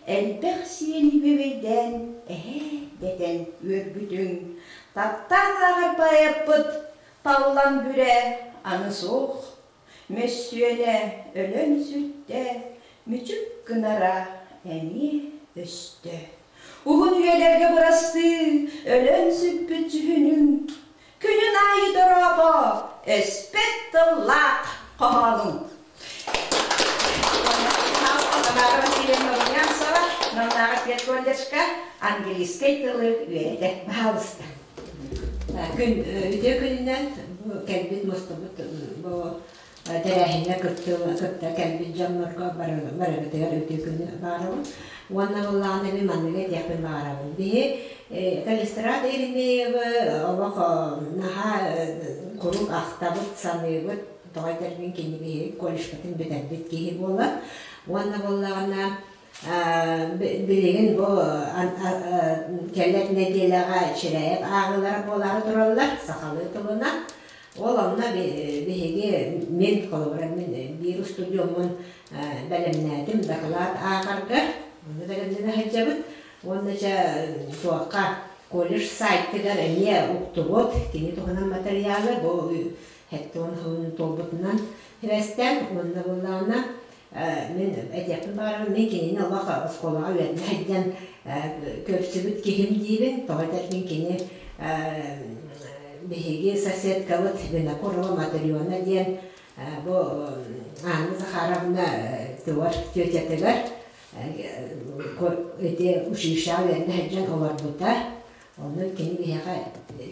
элбэх сиэни бүөбэйдээн, эһээ дэтэн үөрбүтүҥ. Таптаан ааҕар поэппыт таллан бүрэ аны суох, мөссүөнэ өлөн сүттэ, мүчүк гынара эмиэ өстө. Уһун үйэлэргэ бырастыы, өлөн сүппүт дьүһүнүҥ, Күнүн аайы дорообо, өспөт тыллаах хоһоонуҥ. Тамара Васильевна Румянцева Намнааҕы педколледжка английскай тылы үөрэтэр. Баһаалыста. Күн үтүө күнүнэн бу кэлбит мустубут бу тэрээһиҥҥэ кытта кэлбит дьоннорго барыбытыгар үтүө күнү баҕарабын. Уонна буоллаҕына мин манныгы этиэхпин баҕарабын. Биһи Калистрат Еремеевы олох наһаа куруук ахтабыт, саныыбыт. Тоҕо этэрбин кини биһи колледжпытын бүтэрбит киһи буолар. Уонна буоллаҕына билигин бу кэлэр нэдиэлэҕэ Чирээйэп ааҕыылара буолаары тураллар сахалыы тылынан. Ол онно биһиги мин холобура мин биир устудьуоммун бэлэмнээтим дакылаат ааҕарга онно бэлэмнэнэ сылдьабыт уонна чэ туохха колледж сайтыгар эмиэ уктубут кини туһунан матырыйаалы бу хэттон сылын туолбутунан сибээстээн уонна буоллаҕына мин этиэхпин баҕарабын мин кинини олох оскуолаҕа үөрэнэ сылдьан көрсүбүт киһим диибин тоҕо этэрбин кини биһиги соседкабыт Винокурова Матрена диэн бу Анна Захаровна тыгар тетятыгар ити училищеҕа үөрэнэ сылдьан олорбута Онно кини биһиэхэ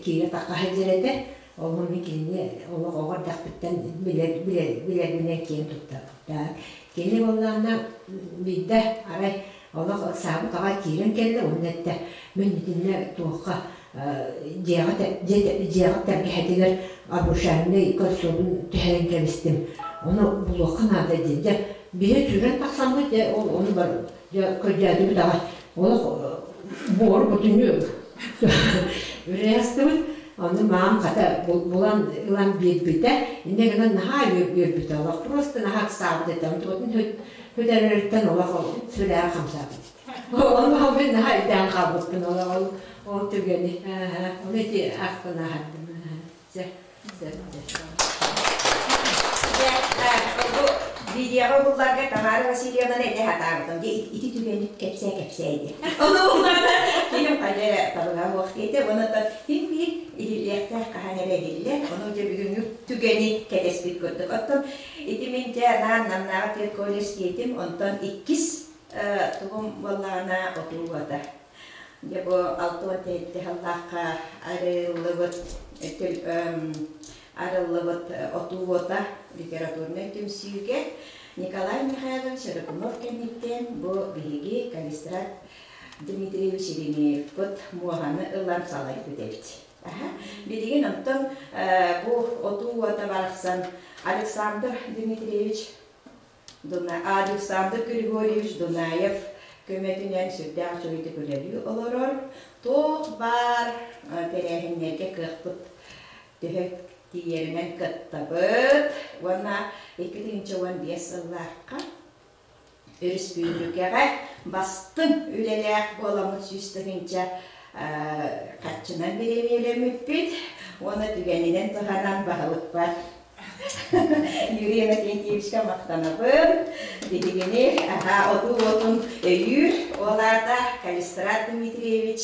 киирэ-тахха сылдьар этэ. Ол мин кинини олох оҕо эрдэхпиттэн билэр, билэр, билэрбинэн киэн туттабын. Кини буоллаҕына биирдэ арай олох ыксаабыт аҕай киирэн кэллэ уонна эттэ мин итиннэ туохха дьиэҕэ дьиэҕэ тэлгэһэтигэр обручальнай кольцобун түһэрэн кэбистим. Ону булуохха наада диэн. Дьэ, биһи сүүрэн тахсаммыт, дьэ, ол ону бар Дьэ, көрдөөтүбүт аҕай. Олох буор бутунньу үрээстибит. Онно маам хата булан ылан биэрбитэ. Инньэ гынан наһаа үөрбүтэ. Олох просто наһаа ыксаабыт этэ. Онтуотун хөтөрөрүттэн олох сүрээҕэ хамсаабыт. Ону мин наһаа өйдөөн хаалбыппын олох ол ол түгэни. Ону ити ахтан аһардым. Дьэ, Бу видеоҕа уһулларга Тамара Васильевнаны этэ сатаабытым. Дьэ, ити түгэни кэпсээ кэпсээ диэн. Ону уһулларда киһим хайа эрэ табыга суох диэтэ. Онон ким биир иһиллиэхтээх хаһан эрэ иһиллэр. Ону дьэ бүгүҥҥү түгэни кэтэспит курдук. Оттон ити мин дьэ анаан Намнааҕы педколледж диэтим. Онтон иккис тугум буоллаҕына отуу уота. Дьэ бу 67 сыллаахха арыллыбыт арыллыбыт отуу уота литературнай түмсүүгэ Николай Михайлович Рыкунов кэнниттэн бу биһиги Калистрат Дмитриевич Еремеевпыт муоһаны ылан салайбыт эбит. Билигин онтон бу отуу уота барахсан Александр Дмитриевич Александр Григорьевич Дунаев көмөтүнэн сүрдээх үчүгэйдик үлэлии олорор. Туох баар тэрээһиннэргэ кыахпыт төһө тиийэринэн кыттабыт уонна 2015 сыллаахха өрөспүүбүлүкэҕэ бастыҥ үлэлээх буоламмыт 100 тыһыынча харчынан бириэмийэлэммиппит уонна түгэнинэн туһанан баһылыкпар Юрий Иннокентьевичка махтанабын. Биһигини отуу уотун өйүүр ол аата Калистрат Дмитриевич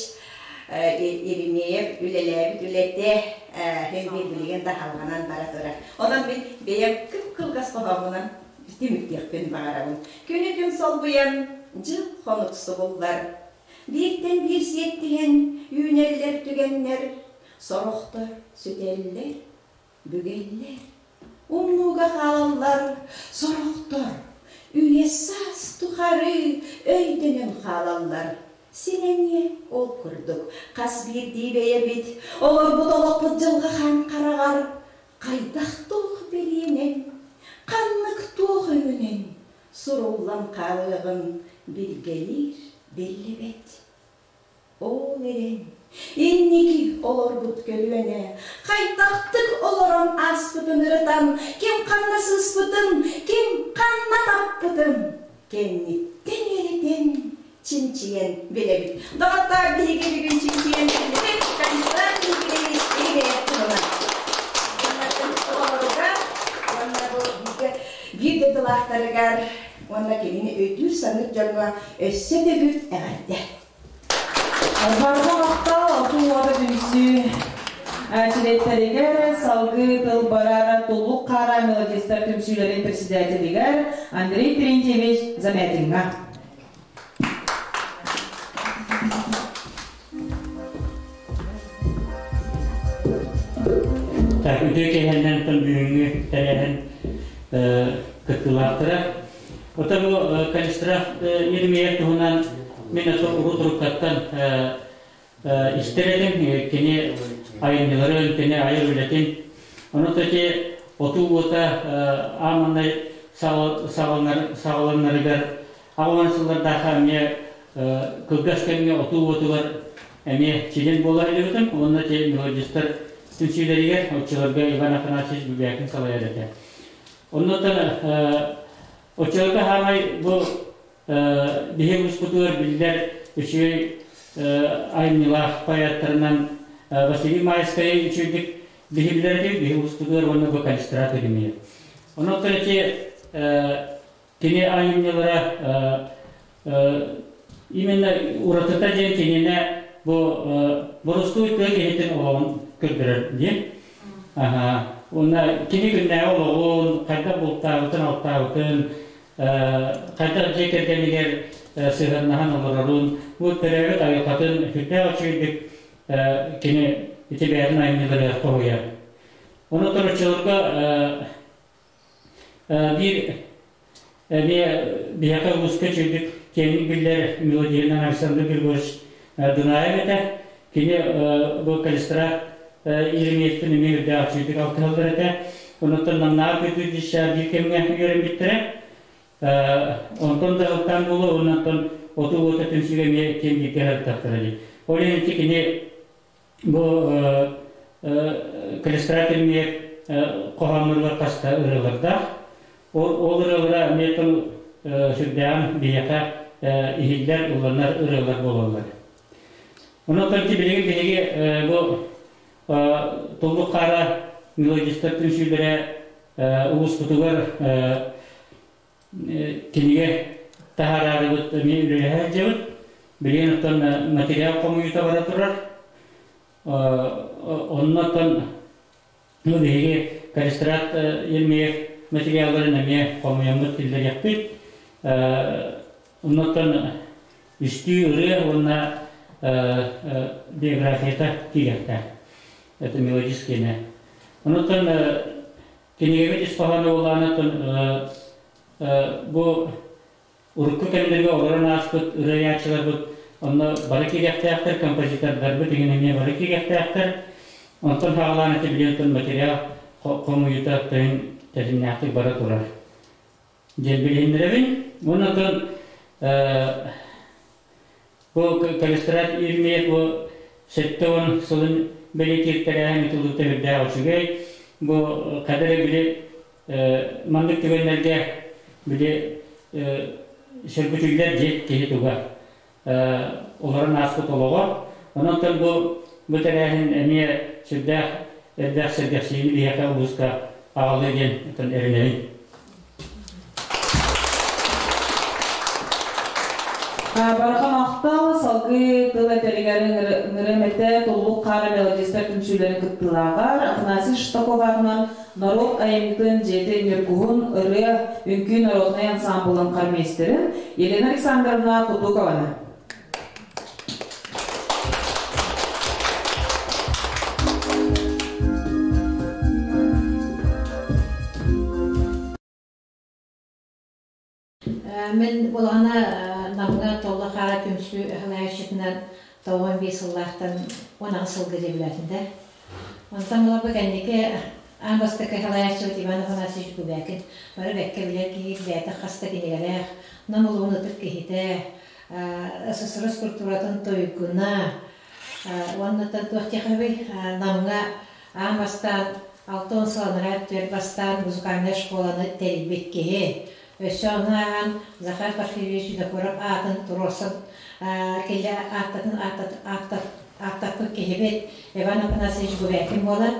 Еремеев үлэлээбит үлэтэ һин биир билигин да халҕанан бара турар. Онон мин бэйэм кып-кылгас хоһооммунан түмүктүөхпүн баҕарабын. Күнү-күн солбуйан дьыл хонук субуллар. Бииртэн биир сиэттиһэн үүнэллэр түгэннэр, сорохтор сүтэллэр, Бүгэллэр, умнууга хаалаллар сорохтор, үйэ-саас тухары өйдөнөн хаалаллар. Син эмиэ ол курдук хас биирдии бэйэбит олорбут олохпут дьылҕа хаан хараҕар хайдах туох бэлиэнэн, ханнык туох өҥүнэн суруллан хаалыаҕын билгэлиир биллибэт. Ол эрэн, инники олорбут көлүөнэ хайдахтык олорон ааспытын ырытан, ким ханна сыыспытын, ким ханна таппытын кэнниттэн үөрэтэн, чинчийэн билэбит. Доҕоттоор, биһиги бүгүн чинчийэн биллибит Константин Дмитриевич Еремеев туһунан. Оҕолоругар уонна бу биир дойдулаахтарыгар уонна кинини өйдүүр-саныыр дьоҥҥо өссө төгүл эҕэрдэ! Барҕа махтал, отуу уота түмсүү. Чилиэттэригэр салгыы тыл барар Туллук Хаара мелодистар түмсүүлэрин председателигэр Андрей Терентьевич Замятиҥҥа. Так, үтүө киэһэннэн бүгүҥҥү тэрээһин кыттыылаахтара. Оттон бу Калистрат Еремеев туһунан мин ото урут-уруттаттан истэр этим. Кини айымньыларын, кини айар үлэтин. Ону ити отуу уота ааманнай саҕаланарыгар аҕалан сыллардаахха эмиэ кылгас кэмҥэ отуу уотугар эмиэ чилин буола илибитим. Уонна ити мелодистар түмсүүлэригэр оччолорго Иван Афанасьевич Бубякин салайар этэ. Оннуттан оччолорго хаамай бу биһи улууспутугар биллэр үчүгэй айымньылаах поэттарынан Василий Майскай үчүгэйдик биһи билэр этибит, биһи улууспутугар уонна бу Калистрат Еремеев. Онон ити кини айымньылара именно уратыта диэн кинини бу боростуой тыа киһитин олоҕун көрдөрөр диэн. Уонна кини күннээҕи олоҕун, хайдах бултаабытын, алтаабытын, хайдах дьиэ кэргэнигэр сыһыаннаһан олорорун, бу төрөөбүт айылҕатын сүрдээх үчүгэйдик кини ити бэйэтин айымньыларыгар хоһуйар. Ону тороччуларга биир эмиэ биһиэхэ улууска үчүгэйдик киэҥник биллэр мелодиянан Александр Григорьевич Дунаев этэ. Кини бу Калистрат Еремеевтин эмиэ үрдээх үчүгэйдик алтыһаллар этэ. Онуттан Намнааҕы педучилище биир кэмҥэ үөрэммиттэрэ. Онтон да ылтаан буолуо, оннуттан оту уота түмсүүгэ эмиэ киэн бииргэ сырыттахтара дии. Ол иһин ити кини бу Калистрат Еремеев хоһоонноругар хаста ырыалардаах. Ол ырыалара эмиэ тыл сүрдээҕин биһиэхэ иһиллэр, ылланар ырыалар буолаллар. Онон билигин биһиги бу Туллук хаара мелодистар түмсүүлэрэ улууспутугар кинигэ таһаарарыбыт эмиэ үлэлэһэ сылдьабыт. Билигин оттон материал хомуйуута бара турар. Оннотон ну биһиги Калистрат Еремеев материалларын эмиэ хомуйаммыт киллэриэхпит. Оннотон үстүү ырыа уонна биографията киириэхтээх. Это мелодический. Оннотон кинигэбит ис хоһооно буоллаҕына бу урукку кэмнэргэ олорон ааспыт ырыаяччыларбыт онно бары киириэхтээхтэр, композитордарбыт иҥин эмиэ бары киириэхтээхтэр. Онтон саҕалаан ити билиэн материал хомуйуута тыһын тэтимнээхтик бара турар диэн билиһиннэрэбин. Уонна оттон бу Калистрат Еремеев бу 70 сылын бэлиэтиир тэрээһин ытыллыбыта үрдээх үчүгэй. Бу кадары били маннык түгэннэргэ били сөргүтүллэр дьиэ киһи туга олорон ааспыт олоҕо. Онон бу бу тэрээһин эмиэ сүрдээх элбэх сэргэхсийиини биһиэхэ улууска аҕалыа диэн эрэнэбин. Барҕа махтал салгыы тыл этэригэр ыҥырым этэ Туллук хаара мелодистар түмсүүлэрин кыттыылааҕар Афанасий Шестаков аатынан норуот айымньытын дьиэтин Ньургуһун ырыа үҥкүү народнай ансаамбылын хормейстерин Елена Александровна Кутукованы. Мин булаҕына Намҥа Толло хаара түмсүү өһүлээччитинэн 95 сыллаахтан 18 сылга дьиэлээтим да. Онтон ыла бу кэнники аан бастакы салайааччыбыт Иван Афанасьевич Губякин бары бэккэ билэр киһи, бэйэтэ хас да кинигэлээх, Нам улууһун ытык киһитэ, СССР культуратын туйгуна уонна туох диэххэ Намҥа аан бастаан 60 сыл анараа өттүгэр бастаан музыкальнай школаны тэрийбит киһи. Өссө ону ааһан Захар Порфирьевич Винокуров аатын туруорсан кэлэ ааттатын ааттаппыт киһибит Иван Афанасьевич Губякин буолар.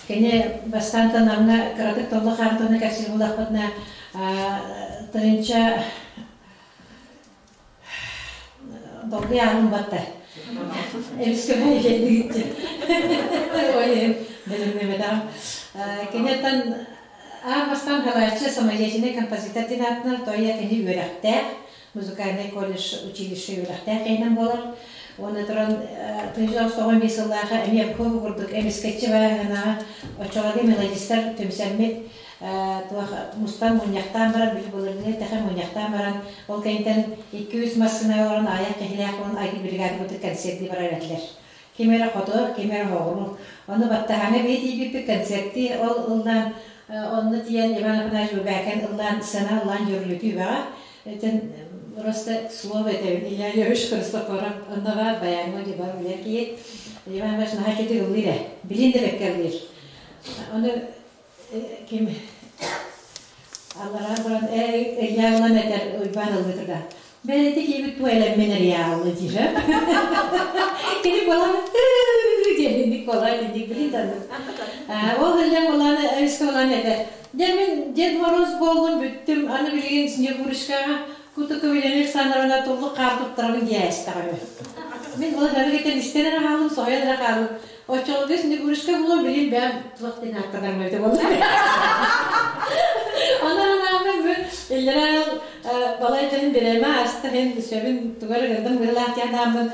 Кини бастаан Намҥа кыратык толло хаартыны кэпсиир буоллахпытына тыһыынча долгуй ааҕын батта. Эмискэ бай кэлдигитчи. Ой, бэлэмнэмэтам. Кенеттан аан бастаан халааччы самодеятельный композитор диэн аатынан тоя кини үөрэхтээх, музыкальный колледж училище үөрэхтээх киһинэн буолар. Уонна туран 1995 сыллааҕы эмиэ бу курдук эмискэччи бааһынаҕа оччолорго мелодистар түмсэммит туох мустан мунньахтаан баран били былыргы тэхэ мунньахтаан баран ол кэнниттэн 2-3 массыына олорон аҕыйах киһилээх буолан айгы бригада курдук концертии барар этилэр. Ким эрэ хоту, ким эрэ хоҕуруу. Ону баттаһаҥа бии тиийбиппит концертии ол ыллаан онно тиийэн Иван Афанасьевич Бубякин ыллаан сцена ыллаан дьүрүлүтүү баҕа. Этин просто слово этэбин Илья Львович Христофоров онно баар баяҥҥа дьыбар билэр киһи. Иван Иванович наһаа үчүгэй ыллыыр ээ. Билин да бэккэ ыллыыр. Ону ким аллараа баран Илья ылан этэр Уйбаан ыллыы турда. Бэйэти киибит ту элэммин эрийааллы диир. Кини буолан диэн буолан дик билин да. Ол ыллан буолан өскө буолан этэр. Дьэ мин Дед Мороз буоллум бүттүм аны билигин Снегурочкаҕа Кутукова Елена Александровна туллук хаар туттарабын диэстэҕэ. Мин ол эбигитен истэн эрэ хаалым, соһуйан эрэ хаалым. Оччолорго Снегурочка буолан билин бэйэм туох диэн ааттанарым эбитэ буолла. Онон анаабын бу иллэрээ балай дьон бирээмэ ааста иһин сөбүн тугар ыгырдым быһылаах диэн ааммын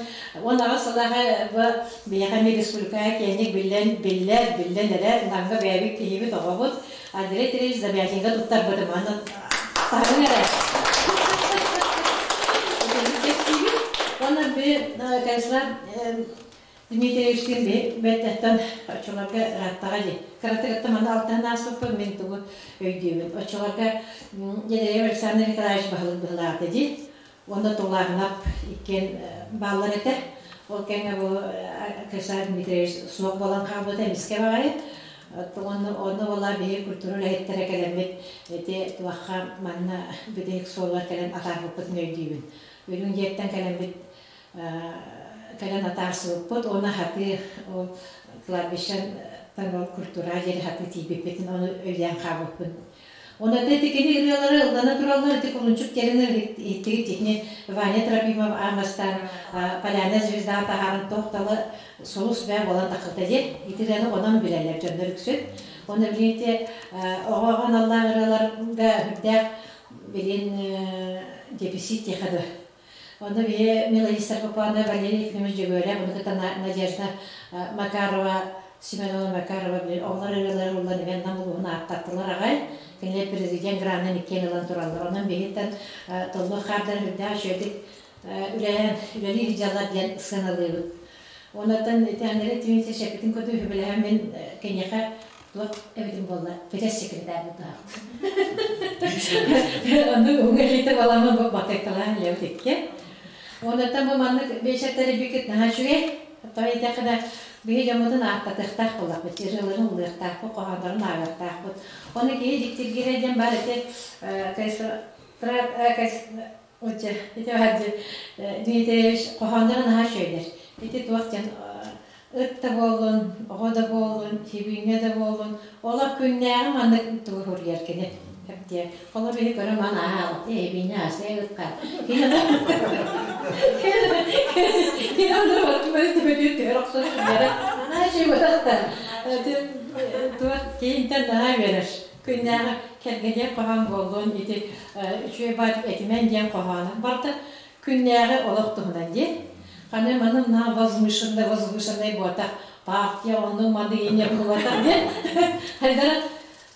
18 сылааҕа бу биһиэхэ эмиэ республикаҕа киэҥник биллэн биллэр биллэн эрэр Намҥа бэйэбит киһибит оҕобут Андрей Андреевич Замятинга туттарбытым аны таһырын эрэ уонна би Кайсла Дмитриевичтиин бэттэттэн оччолорго ырааттаҕа дии. Кыратыгыттан маны алтыһан ааспыппын мин тугу өйдүүбүн. Оччолорго Ереев Александр Николаевич баһылык быһылаата дии. Уонна Тулааһынап иккиэн бааллар этэ. Ол кэмҥэ бу Александр Дмитриевич суох буолан хаалбыта эмискэ баҕайы. Онно онно буолла биһиги культура үлэһиттэрэ кэлэммит ити туохха манна бүтэһик суолугар кэлэн атаарбыппытын өйдүүбүн. Үрүҥ дьиэттэн кэлэммит кэлэн атаарсыбыппыт уонна хатыы ол кладбищеттан ол культура диэри хатыы тиийбиппитин ону өйдөөн хаалбыппын. Онно ити кини ырыалары ыллана тураллар ити кулунчук теринер иттигит итини Ваня Трофимов аан бастаан Поляна звезда таһааран тохталы сулус бээ буолан таххыта диэн ити ырыаны онон билэллэр дьоннор үксүн. Оны билиите оҕоҕо аналлаах ырыаларга үрдээх билин дефицит диэхэ Онно биһи мелодистар Попана Валерий Ефимович Дьөгүөрэ, ону кытта Надежда Макарова, Семенова Макарова били оҕолор ырыалары ыллан ивэн Нам улууһун ааттаттылар аҕай. Кинилэр президент гранын иккиэн ылан тураллар. Онон биһиттэн толлук хаардар үрдээх үчүгэйдик үлэлээн үлэлии сылдьаллар диэн сыаналыыбыт. Онтон ити Андрей Тимофеевич эппитин курдук үбүлэһэн мин киниэхэ туох эбитим буолла пресс-секретарь буолтаахпыт. Ону уҥа илиитэ баламмын бу батайкалаан илэбит икки. Онтон бу маннык биэчэрдэри бикит наһаа үчүгэй. Тоҕо диэтэххинэ биһи дьоммутун ааттатыахтаах буоллахпыт, ырыаларын ыллыахтаахпыт, хоһооннорун ааҕыахтаахпыт. Ону киһи дьиктиргиирэ диэн баар ити ити Дмитриевич хоһоонноро наһаа үчүгэйдэр. Ити туох диэн ыт да буоллун, оҕо да буоллун, сибиинньэ да буоллун, олох күннээҕи маннык тугу суруйар кини. Диэ. Холо биһи көрө ман аһаабыт, эбиинньэ аса ытка. Кини онно төбөтүн түһэр охсор сүллэрэ. Наһаа үчүгэй батахта. Туох киинтэн наһаа үөрэр. Күннээҕи кэргэниэх хоһоон буоллун, ити үчүгэй баат этимэн диэн хоһооно. Барыта күннээҕи олох туһунан диэн. Ханы маны мына возвышенный, возвышенный буотах, партия ону маны ине буолатах диэн. Хайдара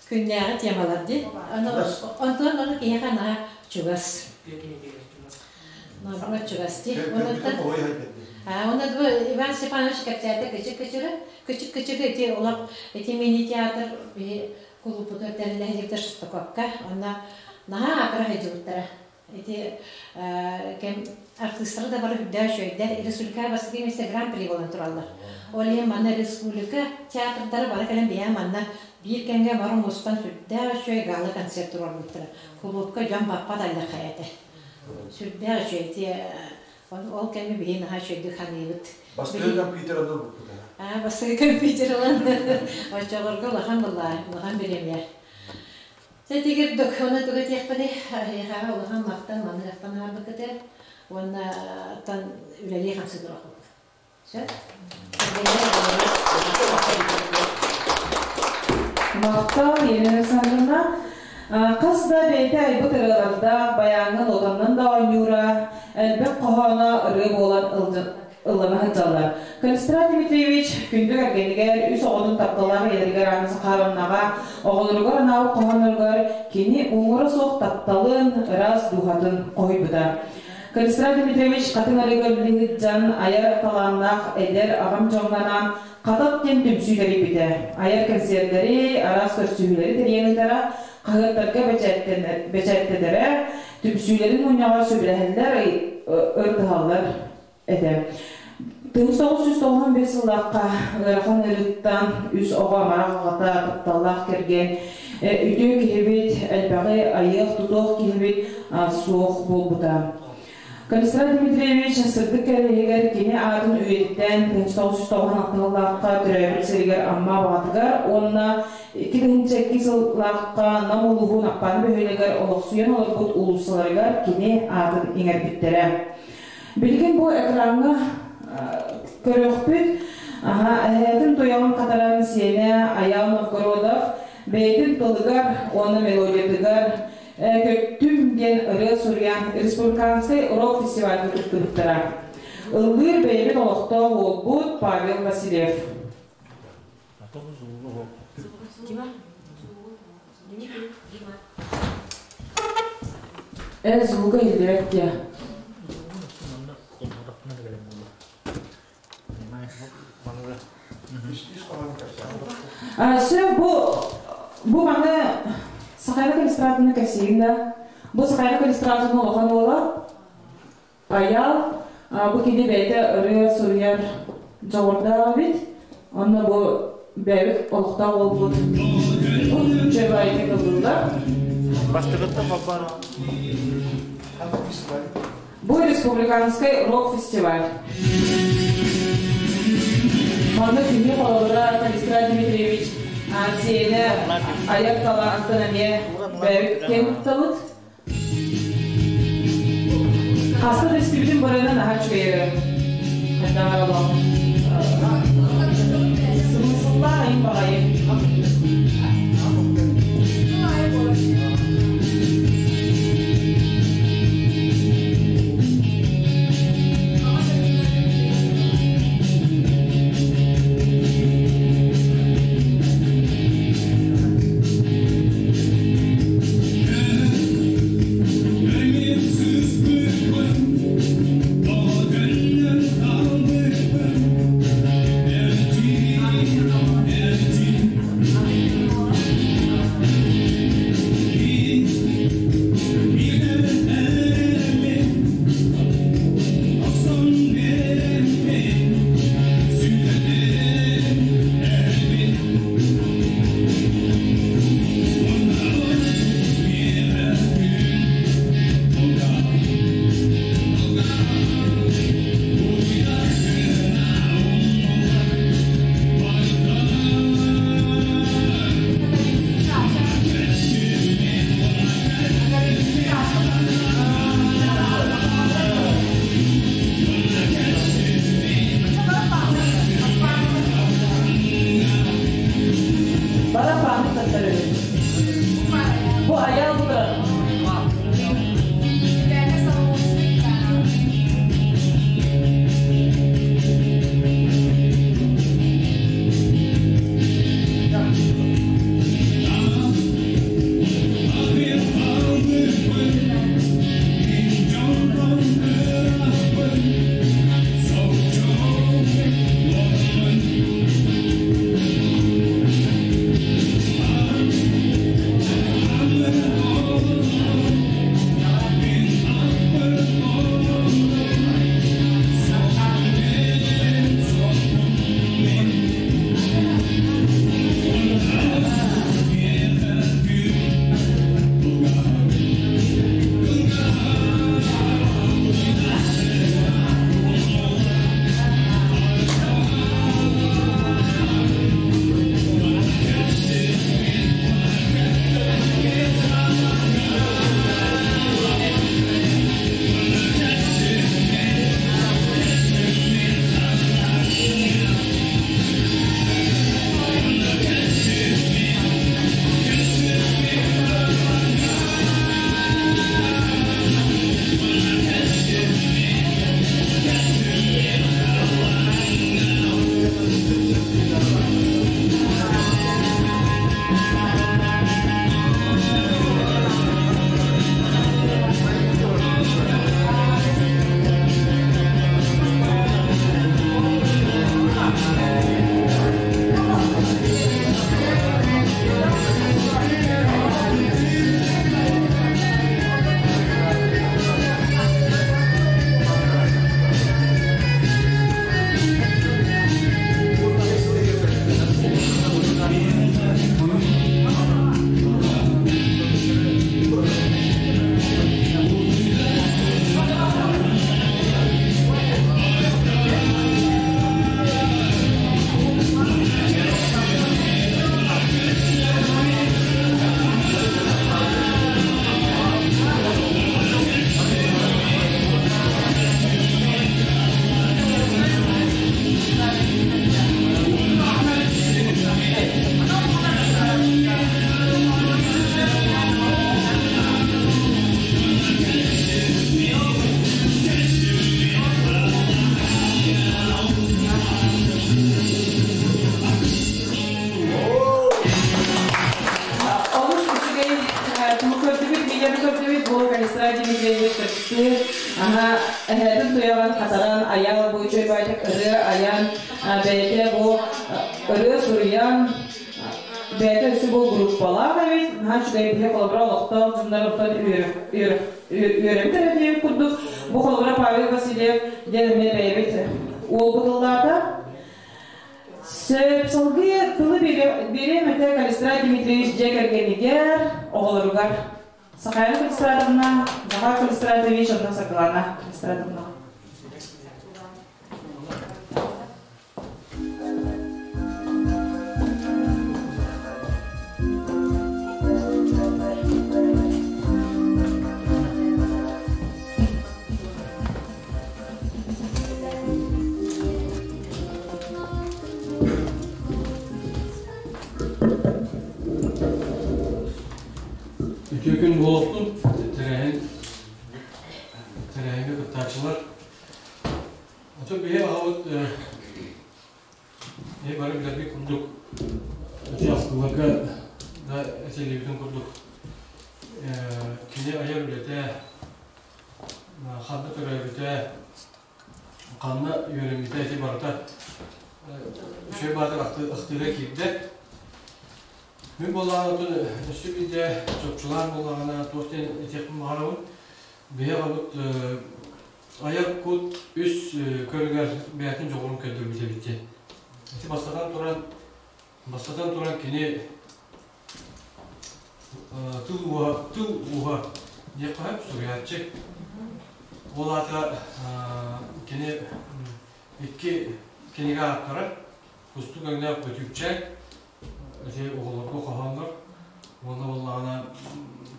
күннээҕи темалар диэн. Онтон ону киһиэхэ наһаа чугас. Наоборот чугас дии. Онуттан Онно Иван Степанович кэпсээтэ кычык-кычыгы, кычык-кычыгы ити олох ити мини-театр кулууппутугар тэриллэ Шестаковка. Онно наһаа акыра сылдьыбыттара. Ити кэм артыыстара да бары үрдээх үчүгэйдэр. Республика бастакы миэстэ гран-при буолан тураллар. Ол иһин манна республика театрдара бары кэлэн биһиэхэ манна биир кэмҥэ бары мустан сүрдээх үчүгэй гала-концерт туруорбуттара. Кулуупка дьон баппат аллархайа этэ. Сүрдээх үчүгэй ити ол кэми биһи наһаа үчүгэйдик ханыыбыт. Бастакы компьютер ылан ылбыппыт. Бастакы компьютер ылан оччолорго улахан буллаа, улахан бириэмийэ. Тэтигирдик, оны тугу этиэхпиний, эһиэхэҕэ улахан махтал маннык ахтан хаалбыккытыгар уонна оттон үлэлии хамсыы туруохпут. Сөп? Махтал, Елена Александровна. Хас да бэйэтэ айбыт ырыалардаах, байааҥҥа нотаннан да оонньуура, элбэх хоһооно ырыа буолан ыллана сылдьаллар. Калистрат Дмитриевич күндү кэргэнигэр, үс оҕотун тапталлаах ийэлэригэр Анна Захаровнаҕа, оҕолоругар анаабыт хоһоонноругар кини муҥура суох тапталын, ыраас дууһатын хоһуйбута. Калистрат Дмитриевич Хатыҥ Арыыга үлэлии сылдьан айар талааннаах эдэр аҕам дьоҥҥо анаан Хатат диэн түмсүү тэрийбитэ. Айар кэнсиэрдэри, араас көрсүһүүлэри тэрийэн ыытара, хаһыаттарга бэчээттэнэрэ, түмсүүлэрин мунньаҕар сөбүлэһэллэр, ырытыһаллар этэ. 1995 сыллаахха ыарахан ыарыыттан үс оҕо амарах аҕата, тапталлаах кэргэн, үтүө киһибит, элбэҕи айыах-тутуох киһибит суох буолбута. Калистрат Дмитриевич сырдык кэриэһигэр кини аатын үйэтиттэн 1996 сыллаахха төрөөбүт сиригэр Амма Абаҕатыгар уонна 2002 сыллаахха Нам улууһун Аппааны бөһүөлэгэр олохсуйан олорбут уулуссаларыгар кини аатын иҥэрбиттэрэ. Билигин бу экраҥҥа көрүөхпүт эһээтин туйаҕын хатаран сиэнэ Айаал Новгородов бэйэтин тылыгар уонна мелодиятыгар Көттүм диэн ырыа суруйан республиканскай рок-фестивальга кыттыбыттара. Ыллыыр бэйэбит олохтоох уолбут Павел Васильев. Э, звука иһиллибэт диэ. Сөп, бу маны Сахайна Калистратовна кэпсиигин да. Бу Сахайна Калистратовна улахан уола Айаал, бу кини бэйэтэ ырыа суруйар дьоҕурдаах эбит. Онно бу бэйэбит олохтоох уолбут Чебайты ыллылар. Бастыгыттан холбоон. Бу республиканскай рок-фестиваль. Манна кини холобура Калистрат Дмитриевич сиэнэ айар талаантан эмиэ бэйэбит киэн туттабыт. Хаста да истибитим барынан аһа үчүгэй Хайдаҕар олох. Сымысыллаах айым баҕайы. Бара пааны таттарыы. Бу аял бутар. Аха эһэтин туйаҕын хатаран айал бу үчүгэй баайдык ырыа айан бэйэтэ бу ырыа суруйан бэйэтэ өссө бу группалаах эбит. Наһаа үчүгэй биһи холобура олохтоох дьоннор оттон үөрэбит эрэ диэн курдук. Бу холобура Павел Васильев диэн эмиэ бэйэбит уолбут ыллаата. Сөп, салгыы тылы биэриэм этэ Калистрат Дмитриевич дьиэ кэргэнигэр, оҕолоругар. Сахаяна Калистратовна, Захар Калистратович, онно Саргылана Калистратовна. Үтүө күн буолуохтун тэрээһин тэрээһиҥҥэ кыттааччылар. Ото биһи аҕабыт эһи бары билэрбит курдук ити ахтыыларга да этиллибитин курдук кини айар үлэтэ ханна төрөөбүтэ, ханна үөрэммитэ ити барыта үчүгэй баатыр ахтыыга киирдэ. Мин буоллаҕына отун өссө биирдэ чопчулаан буоллаҕына туох диэн этиэхпин баҕарабын. Биһи аҕабыт айар кут үс көрүҥэр бэйэтин дьоҕурун көрдөрбүт эбит диэн. Ити бастатан туран бастатан туран кини тыл ууһа тыл ууһа диэххэ сөп суруйааччы. Ол аата кини икки кинигэ ааптара Кустук өҥнөөх бөтүүкчээн ити оҕолорго хоһооннор уонна буоллаҕына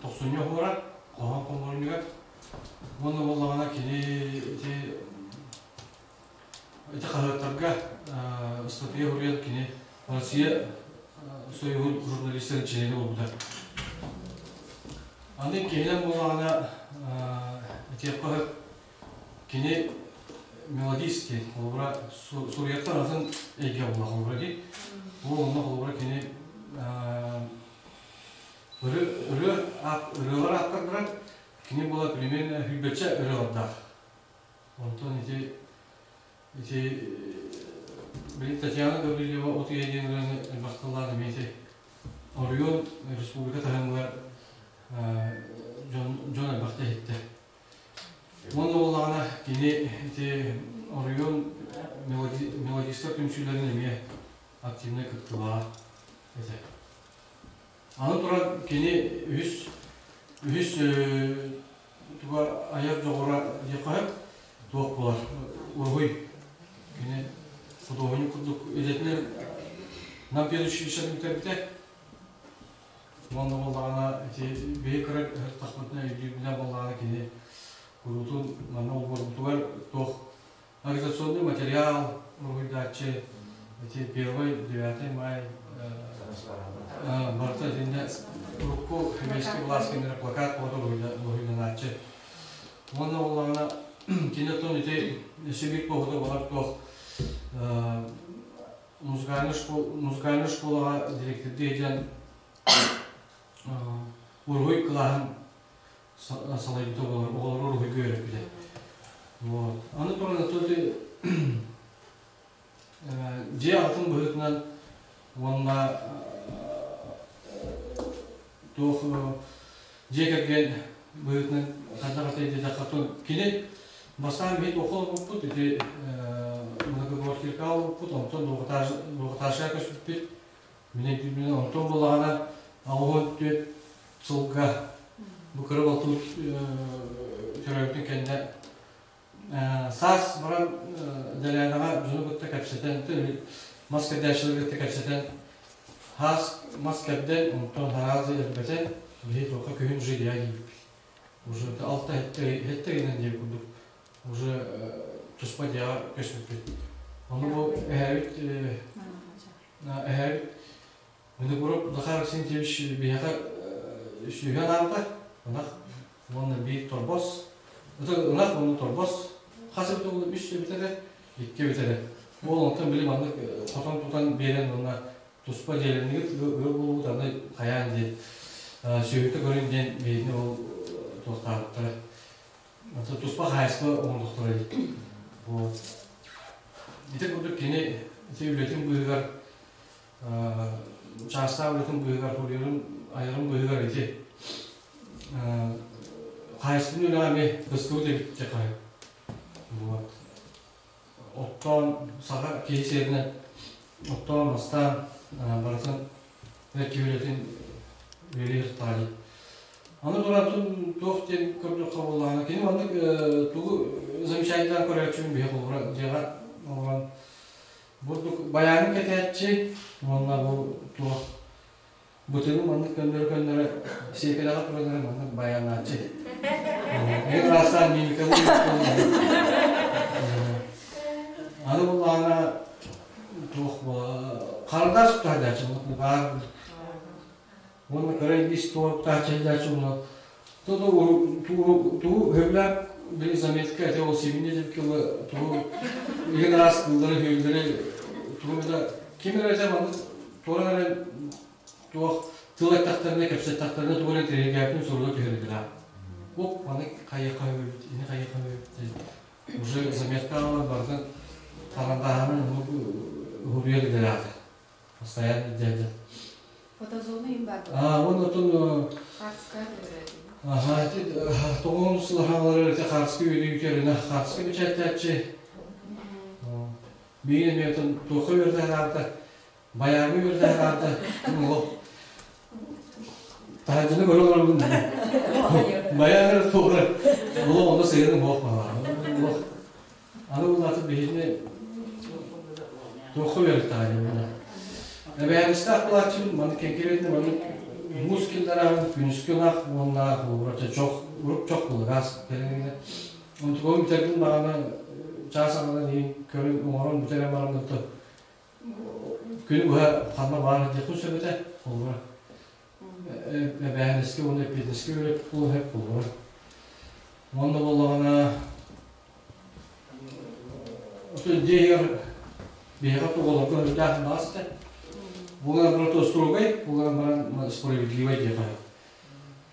тохсунньу оһуора хоһоон хомуурунньуга уонна буоллаҕына кини ити ити хаһыаттарга ыстатыйа суруйан кини Россия Союһун журналистарын чилиэнэ буолбута. Аны киһинэн буоллаҕына этиэххэ сөп кини мелодист диэн холобура суруйартан атын эйгэ буолла холобура дии. Ол онно холобура кини ырыа ырыалар ааттарынан кини буола примерно сүүрбэччэ ырыалардаах. Онтон ити ити били Татьяна Гаврильева от үйэ диэн ырыаны элбэх тыллаан эмиэ ити оройуон республика таһымыгар дьон дьон элбэхтэ иһиттэ. Уонна буоллаҕына кини ити оройуон мелодистар түмсүүлэрин эмиэ активнай кыттыылаах этэ. Аны туран кини үһүс үһүс туга айар дьоҕура диэххэ сөп туох буолар уруһуй кини худуоһунньук курдук идэтинэн Нам педучилищетын бүтэрбитэ уонна буоллаҕына ити биһи кыра тахпытына өйдүүрбүнэн буоллаҕына кини куруутун манна олбуорбутугар туох агитационный материал уруһуйдааччы ити первый девятый май барыта итиннэ урукку сэбиэскэй былаас кэмигэр плакат буолан уруһуйданааччы уонна буоллаҕына кини оттон ити өссө биир туоһута буолар туох музыкальный школа музыкальный школаҕа директордыы диэн уруһуй кылааһын салайбыта буолар оҕолору уруһуйга үөрэппитэ вот аны туран ити дьиэ аҕатын быһыытынан уонна туох дьиэ кэргэн быһыытынан хайдах этэй диэтэххэ кини бастаан биһи туохха олорбуппут ити многоквартиркаҕа олорбуппут онтон двухэтажка көспүппүт мин өйдүүрбүнэн онтон буоллаҕына 84 сылга бу кыра балтыбыт төрөөбүтүн кэннэ саас баран Дэлээнэҕэ дьону кытта кэпсэтэн мас кэрдээччилэри кытта кэпсэтэн хаас мас кэрдэн онтон хараазы элбэтэн биһи туохха күһүн жилья диибиппит уже алта сэттэ ыйынан диэбит курдук уже туспа дьиэҕэ көспүппүт ону бу эһээбит эһээбит Винокуров Захар Арсентьевич биһиэхэ сүөһү анаабыта ынах уонна биир торбос ынах уонна торбос хас эбит ол үс эбит эрэ икки эбит эрэ ол онтон били маннык хотон тутан биэрэн уонна туспа дьиэлэннигит ыал буолбут аны хайаан диэн сүөһүтэ көрүн диэн биһигини ол туохтаабыттара. Туспа хаһаайыстыба оҥордохторо дии. Вот. Ити курдук кини ити үлэтин быыһыгар чаастаах үлэтин быыһыгар, суруйарын, айарын быыһыгар ити хаһаайыстыбаны үлэҕэ эмиэ кыстыбыт эбит диэххэ. Вот. Оттоон саха киһи сиэринэн оттоон бастаан барытын эр киһи үлэтин үлэлиир таайы. Аны туран туох диэн көрдөххө буоллаҕына, кини маннык тугу замечательно көрөөччүм биһи холобура дьиэҕэ олорон бурдук байааны кэтээччи уонна бу туох бытыгы маннык көннөрө-көннөрө сиэкэлэҕэ туран эрэ маннык байааннааччы. Эн ыраастаан мимикалыы Аны буллаҕына туох харандаас туттааччы баар уонна кыра илиис туттааччы уонна туу хөбүлээн били заметка эти ол сибинье деп кылы туу игин араас кыллары hüylleri тугу да ким эрэ этэ маннык туора эрэ туох тыл эттэхтэринэ кэпсэттэхтэринэ тугу эрэ тириэргээппин суруга түһэрдилэр оп маны хайыахха хөбүбүт ини хайыахха хөбүбүт уже заметка алан барытын харандааһынан уһуруйар идэлээх постоянно дядя Фотозона им бар. А, вон отон Хаарска төрөөтүм. Аха, ити тоҕуон сылаһаалары ити хаарска үөрүүтэринэ хаарска бэчээттээччи. Биир эмиэ отон туохха үөрдээн аарта, байааҥҥа үөрдээн аарта, олох таһырдьаны көрө олоробун. Байаан эрэ туора, олох онно сыһыаным суох баҕалаах. Олох аны улаатып биһигини туохха үөрэттэҕэ Эбээнистээх булааччыбын маннык кэҥкириэтинэ маннык муус киллэрэҕин күнүскү ынах уонна холобура чох урук чох булугаас кэлиҥҥэ онтукабын бүтэрдим даҕаны чаас аҥарынан иһин көрөн оҥорон бүтэрэн баран да күнү быһа ханна баар диэхпин сөп этэ холобура эбээнискэ уонна эппиэтинэскэ үөрэппит буолуо сөп холобура уонна буоллаҕына Дьиэ иһигэр биһиэхэ оҕолорго үрдээх баас этэ. Бу гынан баран строгай, бу гынан баран справедливай диэхэ.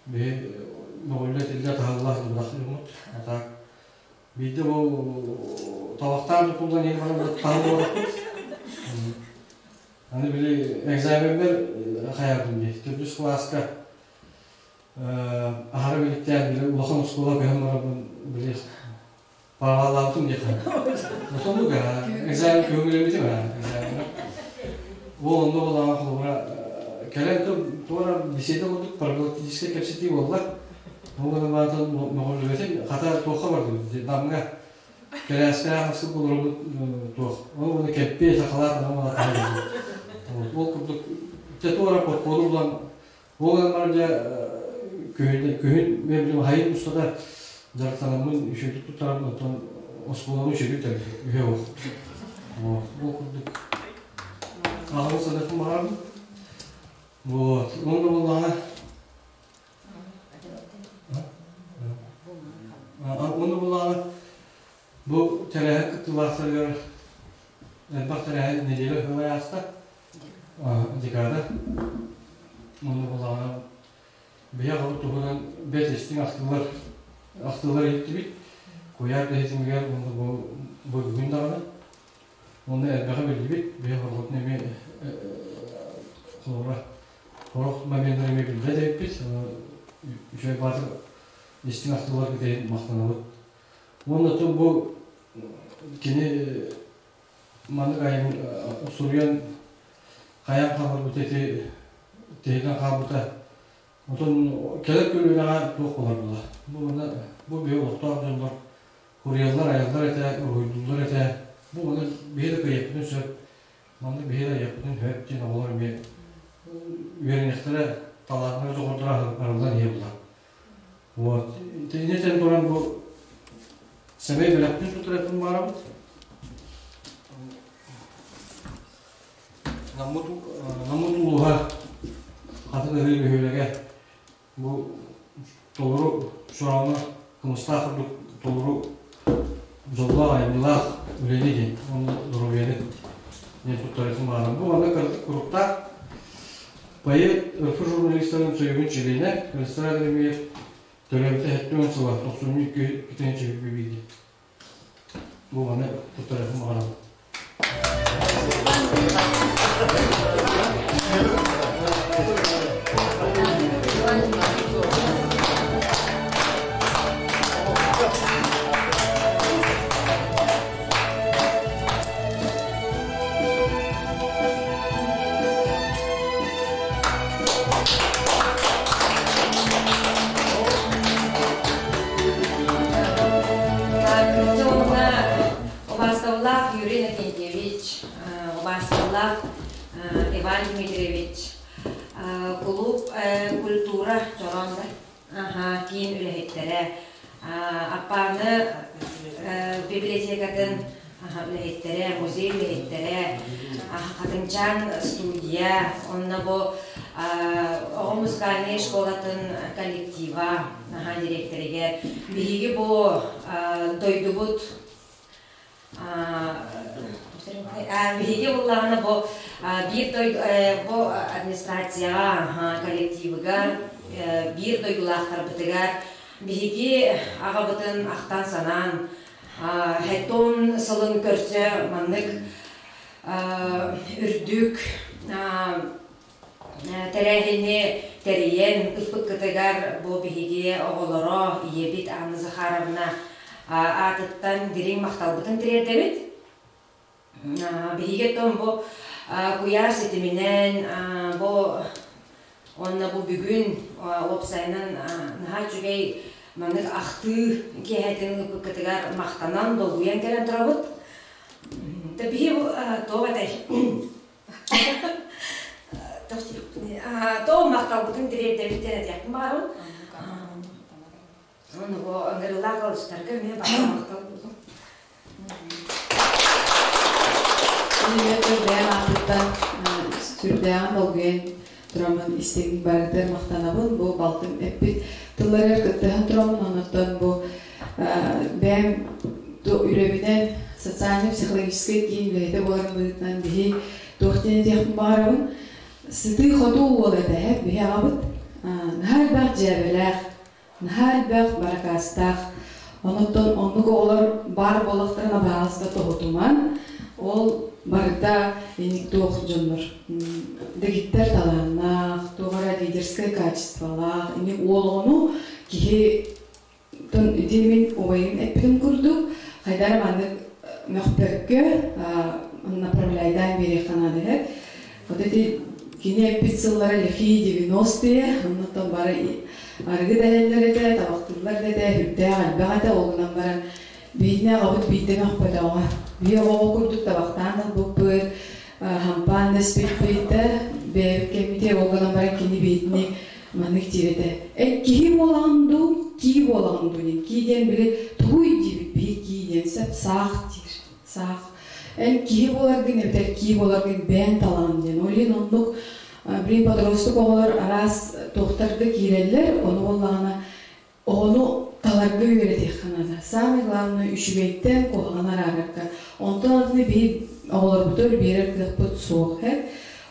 Биһи мөҕүллэ этиллэ таһылла сылдьыбатах дьоммут. А так биирдэ бу талахтаан тутуллан иһин баран таһыллыбатахпыт. Аны били экзамеммер хайаабытым дии. Төрдүс кылааска аһара биликтээн били улахан оскуола көһөн барабын били Паалаабытым диэххэ. Отоннук экзамен көҥүлэммитим экзамены. Ол онно буоллаҕа холобура кэлэн туора беседа курдук профилактическай кэпсэтии буолла. Ол гынан баран мөҕүллүбэтим. Хата туохха бардым Намҥа кэлээскэлээх ахсып олоробут туох. Ол уонна кэппиэ сакалаат ана Ол курдук дьэ туора подходу булан Ол гынан баран дьэ күһүн күһүн мен билим хайын устата дьарыктанаммын үчүгэйдик туттарам оттон оскуоланы үчүгэйдик тэрийбит үһэ ол. Ол курдук аҕабын санатым баҕарабын. Вот. Уонна буоллаҕына уонна буоллаҕына бу тэрээһин кыттыылаахтарыгар элбэх тэрээһин нэдиэлэ ыһылай ааста. Декада. Онно буоллаҕына биһи аҕабыт туһунан бэрт истиҥ ахтыылар ахтыылар иһиттибит. Куйаар дэһитимигэр уонна бу бу бүгүн даҕаны уонна элбэҕи биллибит. Биһи хорҕотун эмиэ холобура сорох моменнары эмиэ билбэт эбиппит. Үчүгэй баатыр истиҥ ахтыыларгыт иһин махтанабыт. Уонна бу кини маннык айан суруйан хайаан хаалбыт ити тиһигин хаалбыта. Отон кэлэр көлүөнэҕэ туох буолар буолла. Бу манна бу биһи олохтоох дьоннор хуруйаллар, айаллар этэ, уруһуйдууллар этэ. Бу маны биһи да кыайыахпытын сөп, маннык биһи да айыахпытын сөп диэн оҕолор эмиэ үөрэниэхтэрэ, талааннара, дьоҕурдара арыллан иһэ буолла. Вот. Итини этэн туран бу сэмэй бэлэхпин тутараппын баарабыт. Наммыт Наммыт улууһа Хатын Ыһыы бөһүөлэгэ бу толору чороону кымыстаах курдук толору дьоллоох айымньылаах үлэни диэн уонна доруобуйаны диэн туттарыытын баҕарабын. Бу манна куруктаах Поэт РФ журналистарын союһун чилиэнэ Александр Еремеев Төрөөбүтэ 70 сыла, 92 китэнчи биирди. Бу маны туттарыахым баҕарабын. Убаастабыллаах Юрий Иннокентьевич, убаастабыллаах Иван Дмитриевич, кулууп культура чороон киин үлэһиттэрэ, Аппааны библиотекатын үлэһиттэрэ, музей үлэһиттэрэ, Хатыҥчаан студия, онно бу оҕо музыкальнай школатын коллектива дириэктэригэр биһиги бу дойдубут биһиги буллаҕына бу биир бу администрацияҕа коллективыгар биир дойдулаахтарбытыгар биһиги аҕабытын ахтан-санаан хэтон сылын көрсө маннык үрдүк тэрээһини тэрийэн ыппыккытыгар бу биһиги оҕолоро ийэбит Анна Захаровна аатыттан дириҥ махталбытын тириэрдэбит. Биһиги оттон бу куйаар ситиминэн бу уонна бу бүгүн уопсайынан наһаа үчүгэй маннык ахтыы киэһэтин ыыппыккытыгар махтанан долгуйан кэлэн турабыт. Биһи бу туох этэй? Тоҕо махталбытын тириэрдэбит диэн этиэхпин баҕарабын. Ону бу ыҥырыылаах ыалдьыттарга эмиэ баҕа махтал буолуо. Мин бэйэм аатыттан сүрдээҕин долгуйан тураммын истиҥ барытыгар махтанабын. Бу балтым эппит тылларыгар кыттыһан тураммын, онуттан бу бэйэм үлэбинэн социально-психологическай киин үлэһитэ буоларым быһыытынан биһи туох диэн этиэхпин баҕарабын. Сытыы-хотуу уол этэ, биһи аҕабыт наһаа элбэх дьээбэлээх, наһаа элбэх баракаастаах. Онуттан оннук оҕолор баар буоллахтарына баһаалыста тоһутуман, ол барыта инник туох дьоннор дэгиттэр талааннаах, туох эрэ лидерскэй качестволаах, инник уол оҕону киһи ити мин убайым эппитин курдук, хайда эрэ маннык мөхпөккө направляйдаан биэриэххэ наада эһэ. Вот эти кини эппит сыллара лихие 90-е, оннуттан бары арыгы дэһэллэр этэ, табахтыыллар да этэ, үрдээх элбэх этэ, ол гынан баран биитинэ аҕабыт биирдэ мөхпөтөҕө. Биир оҕо курдук табахтаан ылбыппыт, хампаан дэспиппит да, бэйэбит кэммитигэр ол гынан баран кини биитини маннык диир этэ. Эн киһи буолаҕын дуу, кии буолаҕын дуу диэн. Кии диэн били тугуй диибит, биһи кии диэн сөп, саах диир. Саах. Эн киһи буоларгын эбэтэр кии буоларгын бэйэн талаҕын диэн. Ол иһин оннук билин подросток оҕолор араас туохтарга киирэллэр, ону буоллаҕына оҕону таларга үөрэтиэххэ наада. Самое главное үчүгэйтэн куһаҕаны араарарга. Онтон атыны биһи оҕолорбутугар биэрэр кыахпыт суох.